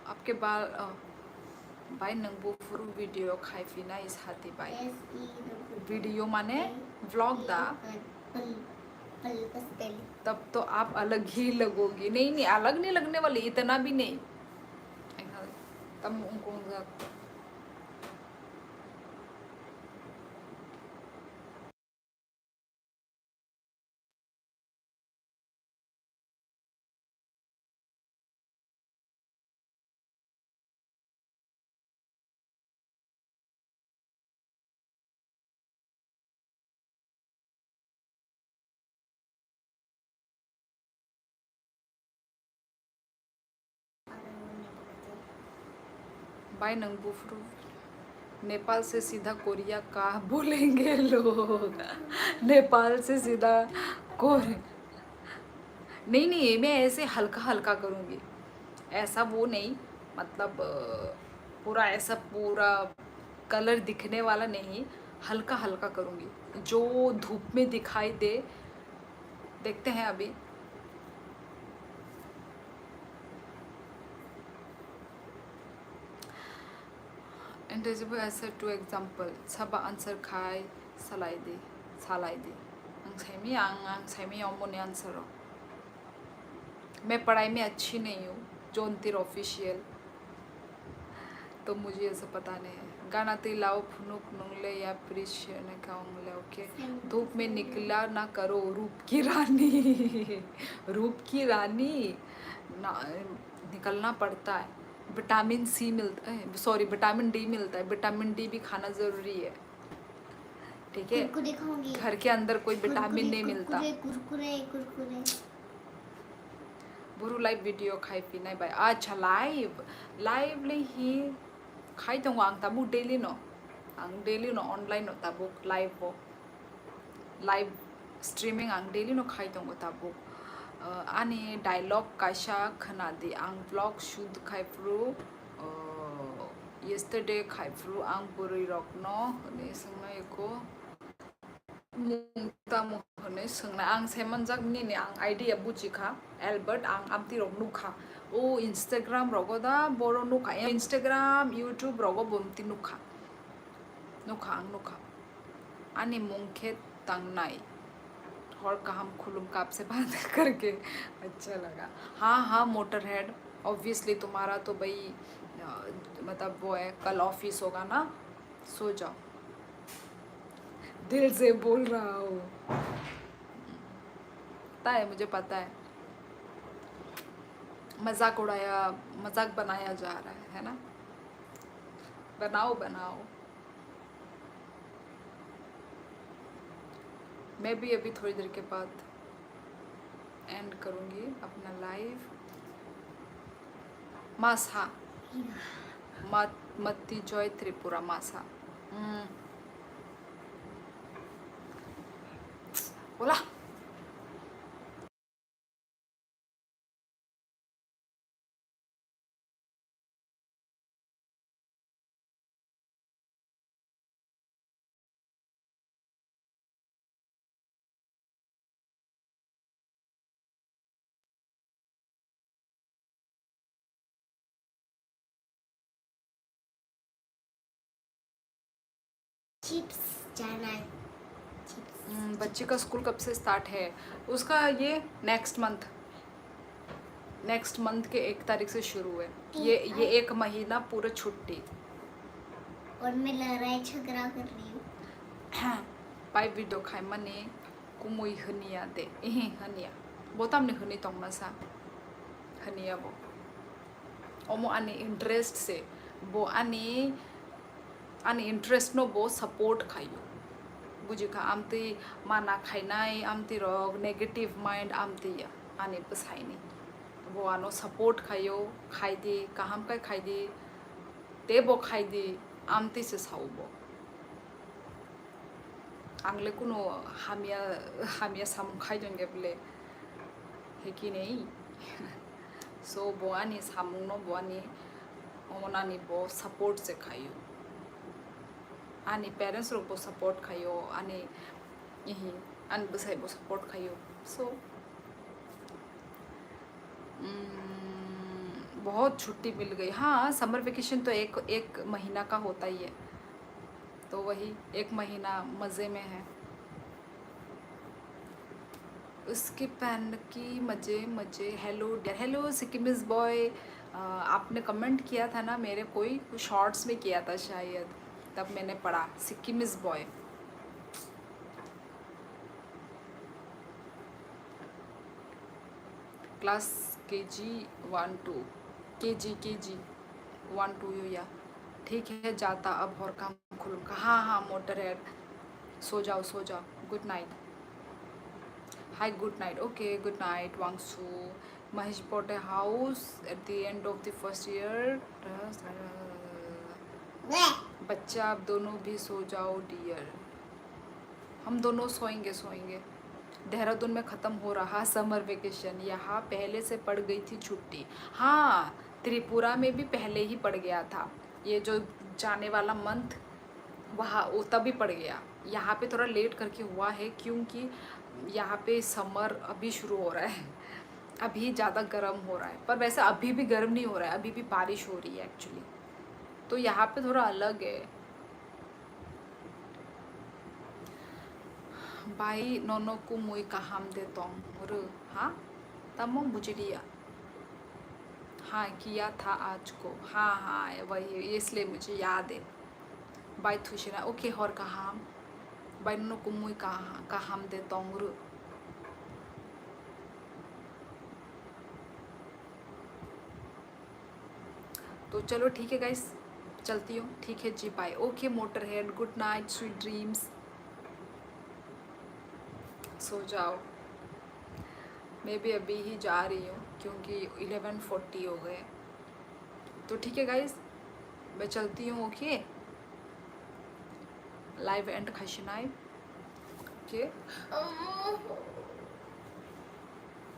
आपके बाल भाई नंगबो फुरु वीडियो खाई पीना इस हाथी भाई। वीडियो माने व्लॉग दा। तब तो आप अलग ही लगोगी। नहीं नहीं, अलग नहीं लगने वाली, इतना भी नहीं। तब उनको भाई नंगबो फुरु नेपाल से सीधा कोरिया का बोलेंगे लोग। नेपाल से सीधा कोरिया। नहीं नहीं, मैं ऐसे हल्का हल्का करूँगी, ऐसा वो नहीं, मतलब पूरा ऐसा पूरा कलर दिखने वाला नहीं, हल्का हल्का करूँगी, जो धूप में दिखाई दे। देखते हैं अभी। And as if I said two example, saba answer khai salai di, salai di. Ang saimi, ang, ang saimi omoni answer o. मैं पढ़ाई में अच्छी नहीं हूँ, जोंतिर ऑफिशियल। तो मुझे ऐसा पता नहीं है। गाना ती लाओ फुनुक नुंगले या प्रिश ने कांगले, ओके। धूप में निकला ना करो, रूप की रानी। रूप की रानी ना, निकलना पड़ता है। विटामिन सी मिलता है, सॉरी, विटामिन डी मिलता है। विटामिन डी भी खाना ज़रूरी है, ठीक है? कुरकुरे खाऊंगी। घर के अंदर कोई विटामिन कुरकुरे, नहीं मिलता। कुरकुरे, कुरकुरे, Kurkure. Buru live video khai phinai bai. Acha, live, live le hi khai tongo ang tabuk daily no. Ang daily no online no tabuk live bo. Live streaming ang daily no khai tongo tabuk. Uh, ani dialogue kaisa khna di, ang vlog shoot khai phuru, uh, yesterday khai phuru ang bwrwi rok no hwnwi swngnai ko. Mung tamo hwnwi swngnai. Ang saimanjak nini ang idea buji kha, Albert, ang amtwi rok nuk kha. O Instagram rogo da boro nuk kha, Instagram, YouTube rogo bo amtwi nuk kha. Nuk kha, ang nuk kha. Ani mung khe tangnai. Hor kaham khulum kap se baat karke acha laga. हाँ हाँ मोटरहेड, obviously तुम्हारा तो भाई, अ, मतलब वो है, कल ऑफिस होगा ना, सो जाओ। दिल से बोल रहा हूँ। पता है, मुझे पता है। मजाक उड़ाया, मजाक बनाया जा रहा है, है ना? बनाओ, बनाओ। मैं भी अभी थोड़ी देर के बाद एंड करूँगी अपना लाइव। मासा। मत-, मत्ती जय त्रिपुरा मासा। हम्म। बोला। चिप्स जाना है। चिप्स। हम्म, बच्ची का स्कूल कब से स्टार्ट है? उसका ये नेक्स्ट मंथ, नेक्स्ट मंथ के एक तारीख से शुरू है। ये, ये एक महीना पूरा छुट्टी। और मैं लड़ाई झगड़ा कर रही हूँ। Pai video khai mani kumui hwniya de, ehe hwniya. Bo tamni hwnwi tongmasa? Hwniya bo. Omo ani interest se, bo ani, ani interest no bo support khaio. Bujikha, amtwi mana khainai, amtwi rok negative mind amtwi ya ani bwsaini. Bo ano support khaio, khaidi, kaham khe khaidi, tei bo khaidi, amtwi se sao bo. Ang le kuno hamya, hamya samung khai tong khe bole. He ki nei? So, bo ani samung no, bo ani, omo ani bo support se khaio. Ani parents rok bo support khaio, ani, ihi, ani bwsai bo support khaio. So, mm, बहुत छुट्टी मिल गई। हाँ, summer vacation तो एक, एक महीना का होता ही है। तो वही एक महीना मज़े में है। उसकी पहन की मज़े, मज़े। Hello dear, hello Sikkimese boy। अ, आपने comment किया था ना मेरे कोई shorts में किया था शायद, तब मैंने पढ़ा Sikkimese boy। Class K G one two, K G, K G one two यो या। ठीक है, जाता अब और काम खुलूंगा। हाँ, हाँ, मोटर हेड, सो जाओ, सो जाओ। Good night। Hi, good night। Okay, good night, Wangsu। Mahesh bought a house at the end of the first year। बच्चा, आप दोनों भी सो जाओ, डियर। हम दोनों सोएंगे, सोएंगे। देहरादून में ख़त्म हो रहा समर वेकेशन, यहाँ पहले से पड़ गई थी छुट्टी। हाँ, त्रिपुरा में भी पहले ही पड़ गया था। ये जो जाने वाला मंथ, वहाँ, वो तभी पड़ गया। यहाँ पे थोड़ा लेट करके हुआ है, क्योंकि यहाँ पे समर अभी शुरू हो रहा है, अभी ज़्यादा गर्म हो रहा है। पर वैसे अभी भी गर्म नहीं हो रहा है, अभी भी बारिश हो रही है एक्चुअली। तो यहाँ पे थोड़ा अलग है। Bai nono kumui kaham de tong rw, ha? Tamo bujiliya। हाँ, किया था आज को। हाँ, हाँ, वही, इसलिए मुझे याद है। Bai thuisina, okay, hor kaham। Bai nono kumui kaha-, kaham de tong rw। तो चलो ठीक है गाइस, चलती हूँ। ठीक है जी, bye. Okay motor head, good night, sweet dreams. सो जाओ, मैं भी अभी ही जा रही हूँ क्योंकि इलेवन फोर्टी हो गए। तो ठीक है गाइस, मैं चलती हूँ। ओके, लाइव एंड खाशिनाई। ओके,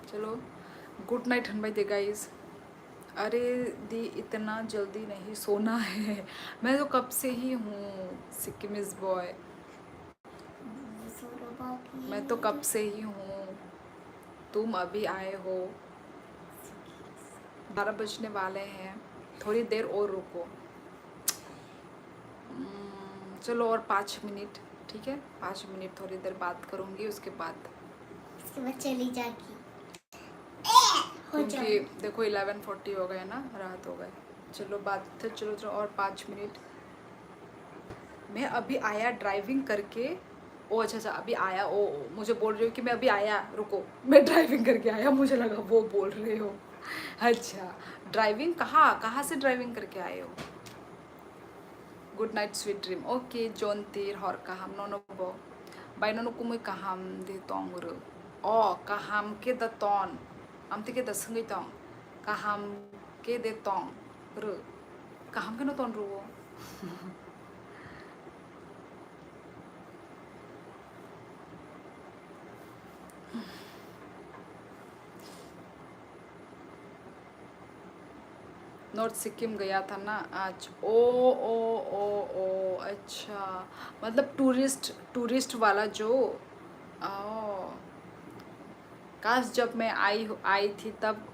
चलो, गुड नाइट हनबाय दे गाइस। अरे दी, इतना जल्दी नहीं सोना है। मैं तो कब से ही हूँ सिक्किमीज बॉय। मैं तो कब से ही हूँ, तुम अभी आए हो। बारह बजने वाले हैं, थोड़ी देर और रुको। हम्म, चलो और पाँच मिनट, ठीक है, पाँच मिनट थोड़ी देर बात करूँगी, उसके बाद उसके बाद चली जागी। हो क्योंकि जाओ। देखो इलेवन फोर्टी हो गए ना, रात हो गए। चलो बात, चलो, चलो और पाँच मिनट। मैं अभी आया ड्राइविंग करके। ओ अच्छा, अच्छा, अभी आया। ओ, ओ, मुझे बोल रही हो कि मैं अभी आया, रुको, मैं ड्राइविंग करके आया, मुझे लगा वो बोल रहे हो। अच्छा, ड्राइविंग कहाँ, कहाँ से ड्राइविंग करके आए हो? Good night, sweet dream। Okay, Jontir, hor kaham, nono bo. Bai nono kumui kaham de tong rw. O, kaham khe da ton. Amtwi khe da swngwi tong. Kaham khe de tong rw. Kaham khe no ton rw o. North Sikkim गया था ना आज। ओ, ओ, ओ, ओ, अच्छा, मतलब tourist, tourist वाला जो, ओ, काश जब मैं आई, आई थी तब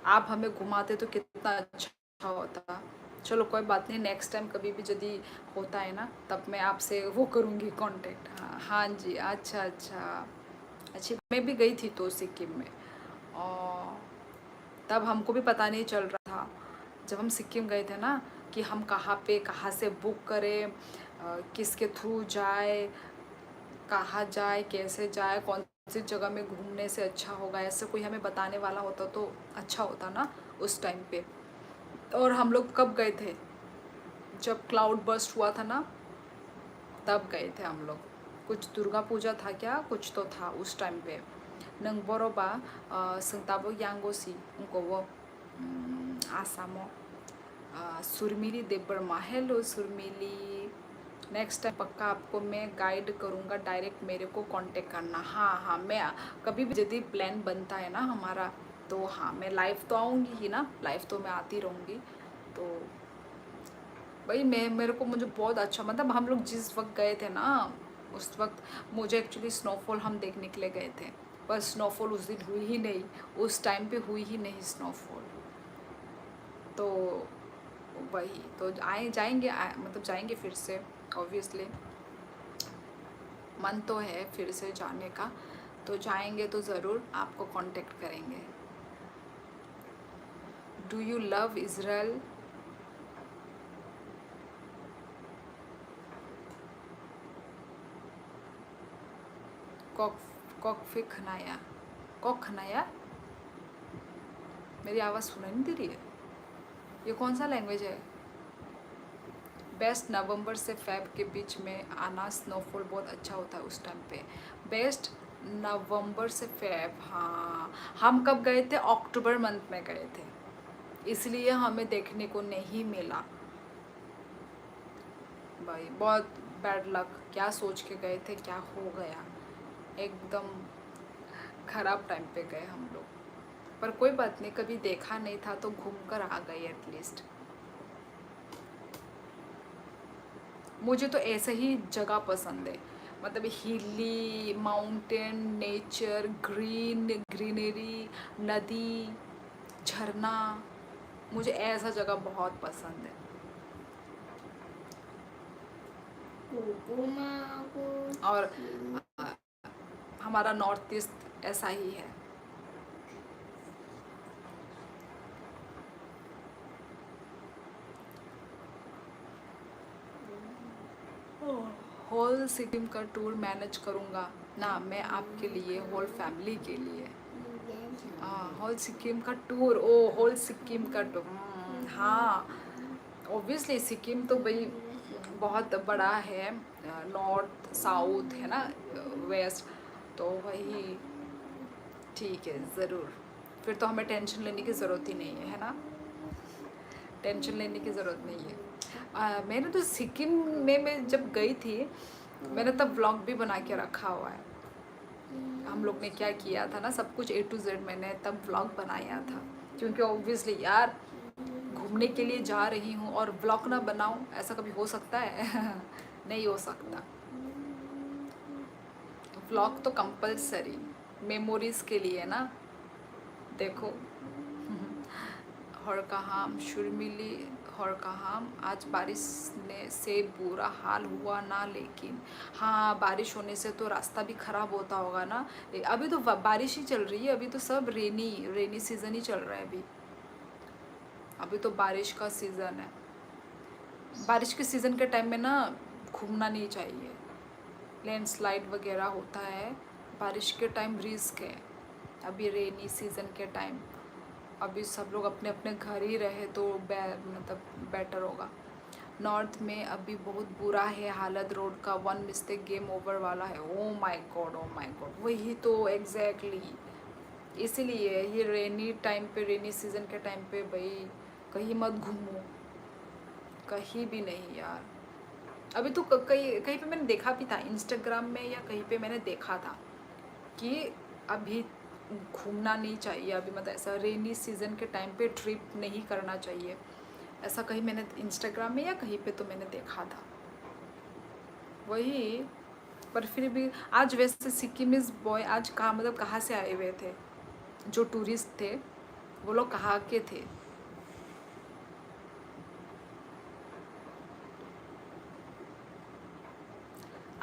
आप हमें घुमाते तो कितना अच्छा होता। चलो कोई बात नहीं, नेक्स्ट टाइम कभी भी यदि होता है ना तब मैं आपसे वो करूँगी कॉन्टेक्ट। हाँ, हाँ जी, अच्छा, अच्छा, अच्छी, मैं भी गई थी तो सिक्किम में। और तब हमको भी पता नहीं चल रहा था जब हम सिक्किम गए थे ना कि हम कहाँ पे, कहाँ से बुक करें, अ, किसके थ्रू जाए, कहाँ जाए, कैसे जाए, कौन सी जगह में घूमने से अच्छा होगा, ऐसे कोई हमें बताने वाला होता तो अच्छा होता ना उस टाइम पे। और हम लोग कब गए थे? जब क्लाउड बर्स्ट हुआ था ना, तब गए थे हम लोग। कुछ दुर्गा पूजा था क्या, कुछ तो था उस टाइम पे। नंग बरोबा, अ, संताबो यांगोसी, उनको वो, उम, आसामो, अ, सुरमिली देबबर्मा। Hello, सुरमिली। नेक्स्ट टाइम पक्का आपको मैं गाइड करूँगा, डायरेक्ट मेरे को कांटेक्ट करना। हाँ, हाँ, मैं कभी भी, यदि प्लान बनता है ना हमारा, तो हाँ, मैं लाइव तो आऊँगी ही ना, लाइव तो मैं आती रहूँगी। तो भाई, मैं, मेरे को, मुझे बहुत अच्छा, मतलब, हम लोग जिस वक्त गए थे ना, उस वक्त मुझे एक्चुअली स्नोफॉल हम देखने के लिए गए थे, पर स्नोफॉल उस दिन हुई ही नहीं, उस टाइम पे हुई ही नहीं स्नोफॉल। तो वही, तो आए, जाएंगे, आए, मतलब, जाएंगे फिर से, ऑब्वियसली मन तो है फिर से जाने का, तो जाएंगे तो ज़रूर आपको कांटेक्ट करेंगे। Do you love Israel? Kok, kokfi khnaya, kok khnaya? मेरी आवाज़ सुनाई नहीं दे रही है? ये कौन सा लैंग्वेज है? बेस्ट नवंबर से फेब के बीच में आना, स्नोफॉल बहुत अच्छा होता है उस टाइम पे। बेस्ट नवंबर से फेब, हाँ, हम कब गए थे? अक्टूबर मंथ में गए थे, इसलिए हमें देखने को नहीं मिला। भाई, बहुत बैड लक। क्या सोच के गए थे, क्या हो गया, एकदम खराब टाइम पे गए हम लोग। पर कोई बात नहीं, कभी देखा नहीं था तो घूम कर आ गए एटलीस्ट। मुझे तो ऐसा ही जगह पसंद है, मतलब, हिली, माउंटेन, नेचर, ग्रीन, ग्रीनरी, नदी, झरना, मुझे ऐसा जगह बहुत पसंद है। और हमारा नॉर्थ ईस्ट ऐसा ही है। होल सिक्किम का टूर मैनेज करूँगा ना मैं आपके लिए, होल फैमिली के लिए। हाँ, होल सिक्किम का टूर, ओ, होल सिक्किम का टूर, हम्म, हाँ, ऑब्वियसली सिक्किम तो भाई बहुत बड़ा है, नॉर्थ साउथ है ना, वेस्ट, तो वही ठीक है, ज़रूर। फिर तो हमें टेंशन लेने की ज़रूरत ही नहीं है, है ना? टेंशन लेने की ज़रूरत नहीं है। आ, मैंने तो सिक्किम में, मैं जब गई थी, मैंने तब व्लॉग भी बना के रखा हुआ है। हम लोग ने क्या किया था ना, सब कुछ ए टू जेड मैंने तब व्लॉग बनाया था, क्योंकि ऑब्वियसली यार, घूमने के लिए जा रही हूँ और व्लॉग ना बनाऊँ, ऐसा कभी हो सकता है? नहीं हो सकता। व्लॉग तो कंपलसरी मेमोरीज के लिए ना। देखो, हर काम शुर्मिली, हर काम, आज बारिश ने से बुरा हाल हुआ ना, लेकिन हाँ, बारिश होने से तो रास्ता भी खराब होता होगा ना। ए, अभी तो ब-, बारिश ही चल रही है, अभी तो सब रेनी, रेनी सीजन ही चल रहा है अभी। अभी तो बारिश का सीजन है। बारिश के सीजन के टाइम में ना घूमना नहीं चाहिए, लैंडस्लाइड वगैरह होता है, बारिश के टाइम रिस्क है। अभी रेनी सीजन के टाइम, अभी सब लोग अपने अपने घर ही रहे तो बे-, मतलब, बेटर होगा। नॉर्थ में अभी बहुत बुरा है हालत रोड का, वन मिस्टेक गेम ओवर वाला है। Oh my God, oh my God, वही तो एग्जैक्टली। इसीलिए ये रेनी टाइम पे, रेनी सीजन के टाइम पे भाई, कहीं मत घूमो, कहीं भी नहीं यार। अभी तो क-, कहीं, कहीं पे मैंने देखा भी था, इंस्टाग्राम में या कहीं पे मैंने देखा था कि अभी घूमना नहीं चाहिए, अभी, मतलब, ऐसा रेनी सीजन के टाइम पे ट्रिप नहीं करना चाहिए, ऐसा कहीं मैंने इंस्टाग्राम में या कहीं पे तो मैंने देखा था। वही, पर फिर भी आज वैसे सिक्किमीज बॉय आज कहाँ, मतलब, कहाँ से आए हुए थे? जो टूरिस्ट थे, वो लोग कहाँ के थे?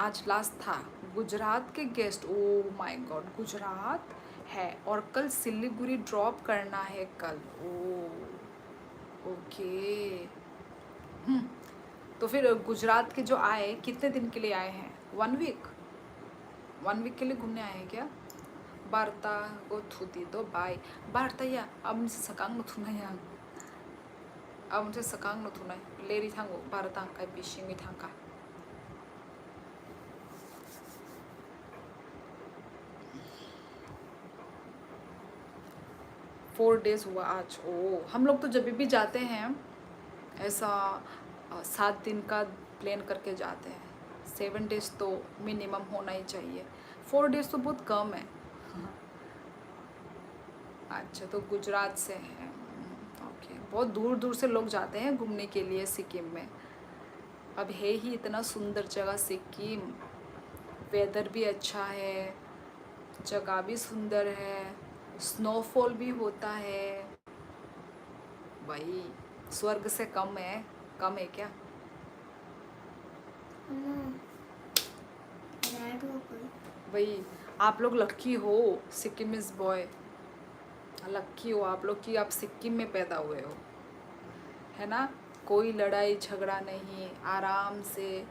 आज लास्ट था गुजरात के guest. Oh my God, Gujarat है और कल सिलीगुड़ी ड्रॉप करना है कल। ओ, ओके। हम्म, तो फिर गुजरात के जो आए, कितने दिन के लिए आए हैं? One week? वन वीक के लिए घूमने आए हैं क्या? बार्ता को थूती दो भाई। बार्ता या, अब मुझे सकांग न थूना या। Ang se swkang no thunai leri thango, bara tang kai bisingwi thangkha. Four days हुआ आज। ओ, हम लोग तो जब भी जाते हैं ऐसा, अ, सात दिन का प्लान करके जाते हैं। सेवन डेज तो मिनिमम होना ही चाहिए। फोर डेज तो बहुत कम है। अच्छा, तो गुजरात से है। ओके, बहुत दूर दूर से लोग जाते हैं घूमने के लिए सिक्किम में। अब है ही इतना सुंदर जगह सिक्किम, वेदर भी अच्छा है, जगह भी सुंदर है, स्नोफॉल भी होता है। भाई, स्वर्ग से कम है? कम है क्या? भाई, आप लोग लक्की हो, सिक्किम इज बॉय। लक्की हो आप लोग कि आप सिक्किम में पैदा हुए हो, है ना? कोई लड़ाई झगड़ा नहीं, आराम से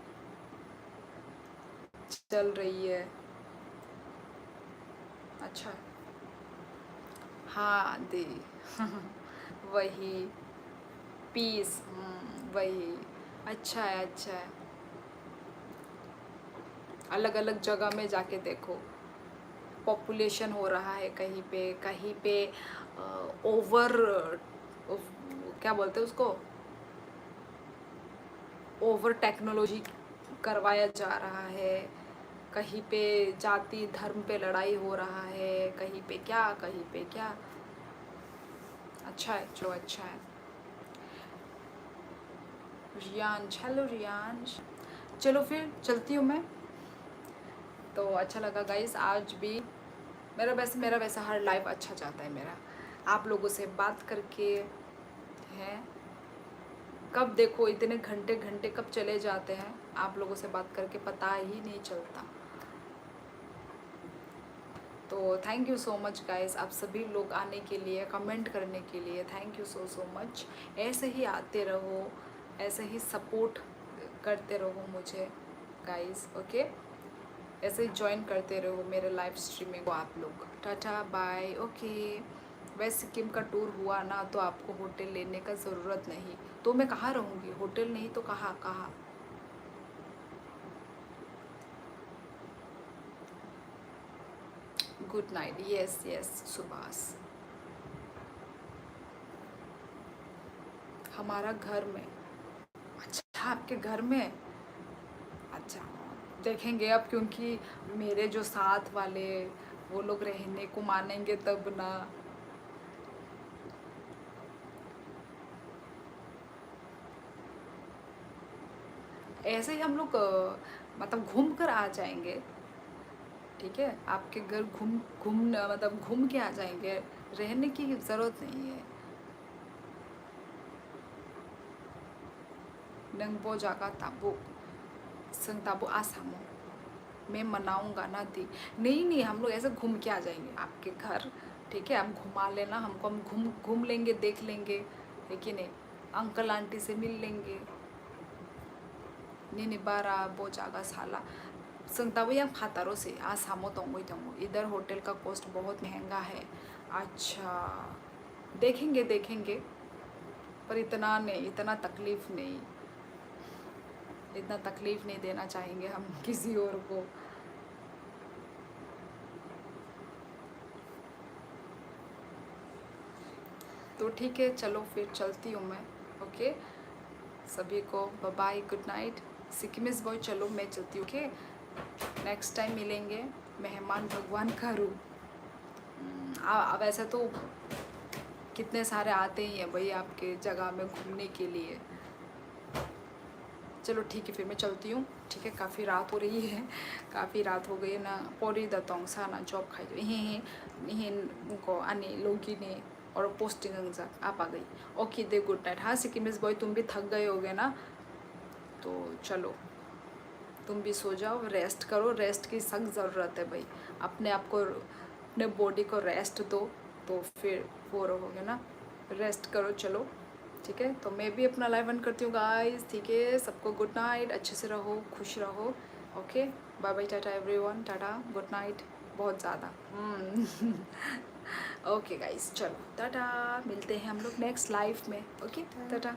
चल रही है। अच्छा, हाँ दी। वही पीस। वही। अच्छा है, अच्छा है। अलग अलग जगह में जाके देखो, पॉपुलेशन हो रहा है कहीं पे, कहीं पे ओवर, क्या बोलते हैं उसको, ओवर टेक्नोलॉजी करवाया जा रहा है, कहीं पे जाति धर्म पे लड़ाई हो रहा है, कहीं पे क्या, कहीं पे क्या। अच्छा है, चलो, अच्छा है। रियांश, हेलो रियांश। चलो फिर चलती हूँ मैं। तो अच्छा लगा गाइस आज भी। मेरा वैसे मेरा वैसा हर लाइफ अच्छा जाता है मेरा, आप लोगों से बात करके है। कब देखो इतने घंटे घंटे कब चले जाते हैं आप लोगों से बात करके, पता ही नहीं चलता। तो thank you so much guys, आप सभी लोग आने के लिए, कमेंट करने के लिए, thank you so so much. ऐसे ही आते रहो, ऐसे ही सपोर्ट करते रहो मुझे गाइस, ओके? ऐसे ही ज्वाइन करते रहो मेरे लाइव स्ट्रीमिंग को आप लोग। Tata bye. ओके, वैसे सिक्किम का टूर हुआ ना, तो आपको होटल लेने का ज़रूरत नहीं। तो मैं कहाँ रहूँगी? होटल नहीं तो कहाँ, कहाँ? Good night. Yes yes Subhash, हमारा घर में। अच्छा, आपके घर में? अच्छा, देखेंगे अब, क्योंकि मेरे जो साथ वाले, वो लोग रहने को मानेंगे तब ना। ऐसे ही हम लोग, अ, मतलब, घूम कर आ जाएंगे, ठीक है? आपके घर घूम, घूम, मतलब, घूम के आ जाएंगे, रहने की ज़रूरत नहीं है। नंग वो जगह ताबो, संग ताबो आसामो, मैं मनाऊंगा ना दी। नहीं, नहीं, हम लोग ऐसे घूम के आ जाएंगे आपके घर, ठीक है? आप घुमा लेना हमको, हम घूम, घूम लेंगे, देख लेंगे, है कि नहीं? अंकल आंटी से मिल लेंगे। Nini bara bo jaga sala. Chwng tabuk yang phataro se, a samo tongwi tongo. Idhar hotel ka cost bahut mehenga hai. Acha, dekhenge, dekhenge. Par itna nahi, itna taklif nahi. Itna taklif nahi dena chahenge hum kisi aur ko. तो ठीक है, चलो फिर चलती हूँ मैं। Okay, सभी को bye bye, good night. Sikkimese boy, चलो मैं चलती हूँ। ओके, नेक्स्ट टाइम मिलेंगे। मेहमान भगवान का रूप। हम्म, आ, आ, वैसे तो कितने सारे आते ही हैं भाई आपके जगह में घूमने के लिए। चलो ठीक है, फिर मैं चलती हूँ। ठीक है, काफ़ी रात हो रही है, काफ़ी रात हो गई na, pori da tong sa na, job khai. Ihin, ihin ko ani logi ni oro posting wngjak, apa gwi. Okay de, good night. हाँ, सिक्किमीज बॉय, तुम भी थक गए होगे ना, तो चलो, तुम भी सो जाओ, रेस्ट करो, रेस्ट की सख्त ज़रूरत है भाई। अपने आप को, अपने बॉडी को रेस्ट दो, तो फिर वो रहोगे ना। रेस्ट करो, चलो, ठीक है। तो मैं भी अपना लाइव एंड करती हूँ गाइस, ठीक है। सबको गुड नाइट, अच्छे से रहो, खुश रहो। ओके, बाय बाय, टाटा एवरीवन, टाटा, गुड नाइट। बहुत ज़्यादा। ओके गाइस, चलो, टाटा, मिलते हैं हम लोग नेक्स्ट लाइव में। ओके, टाटा।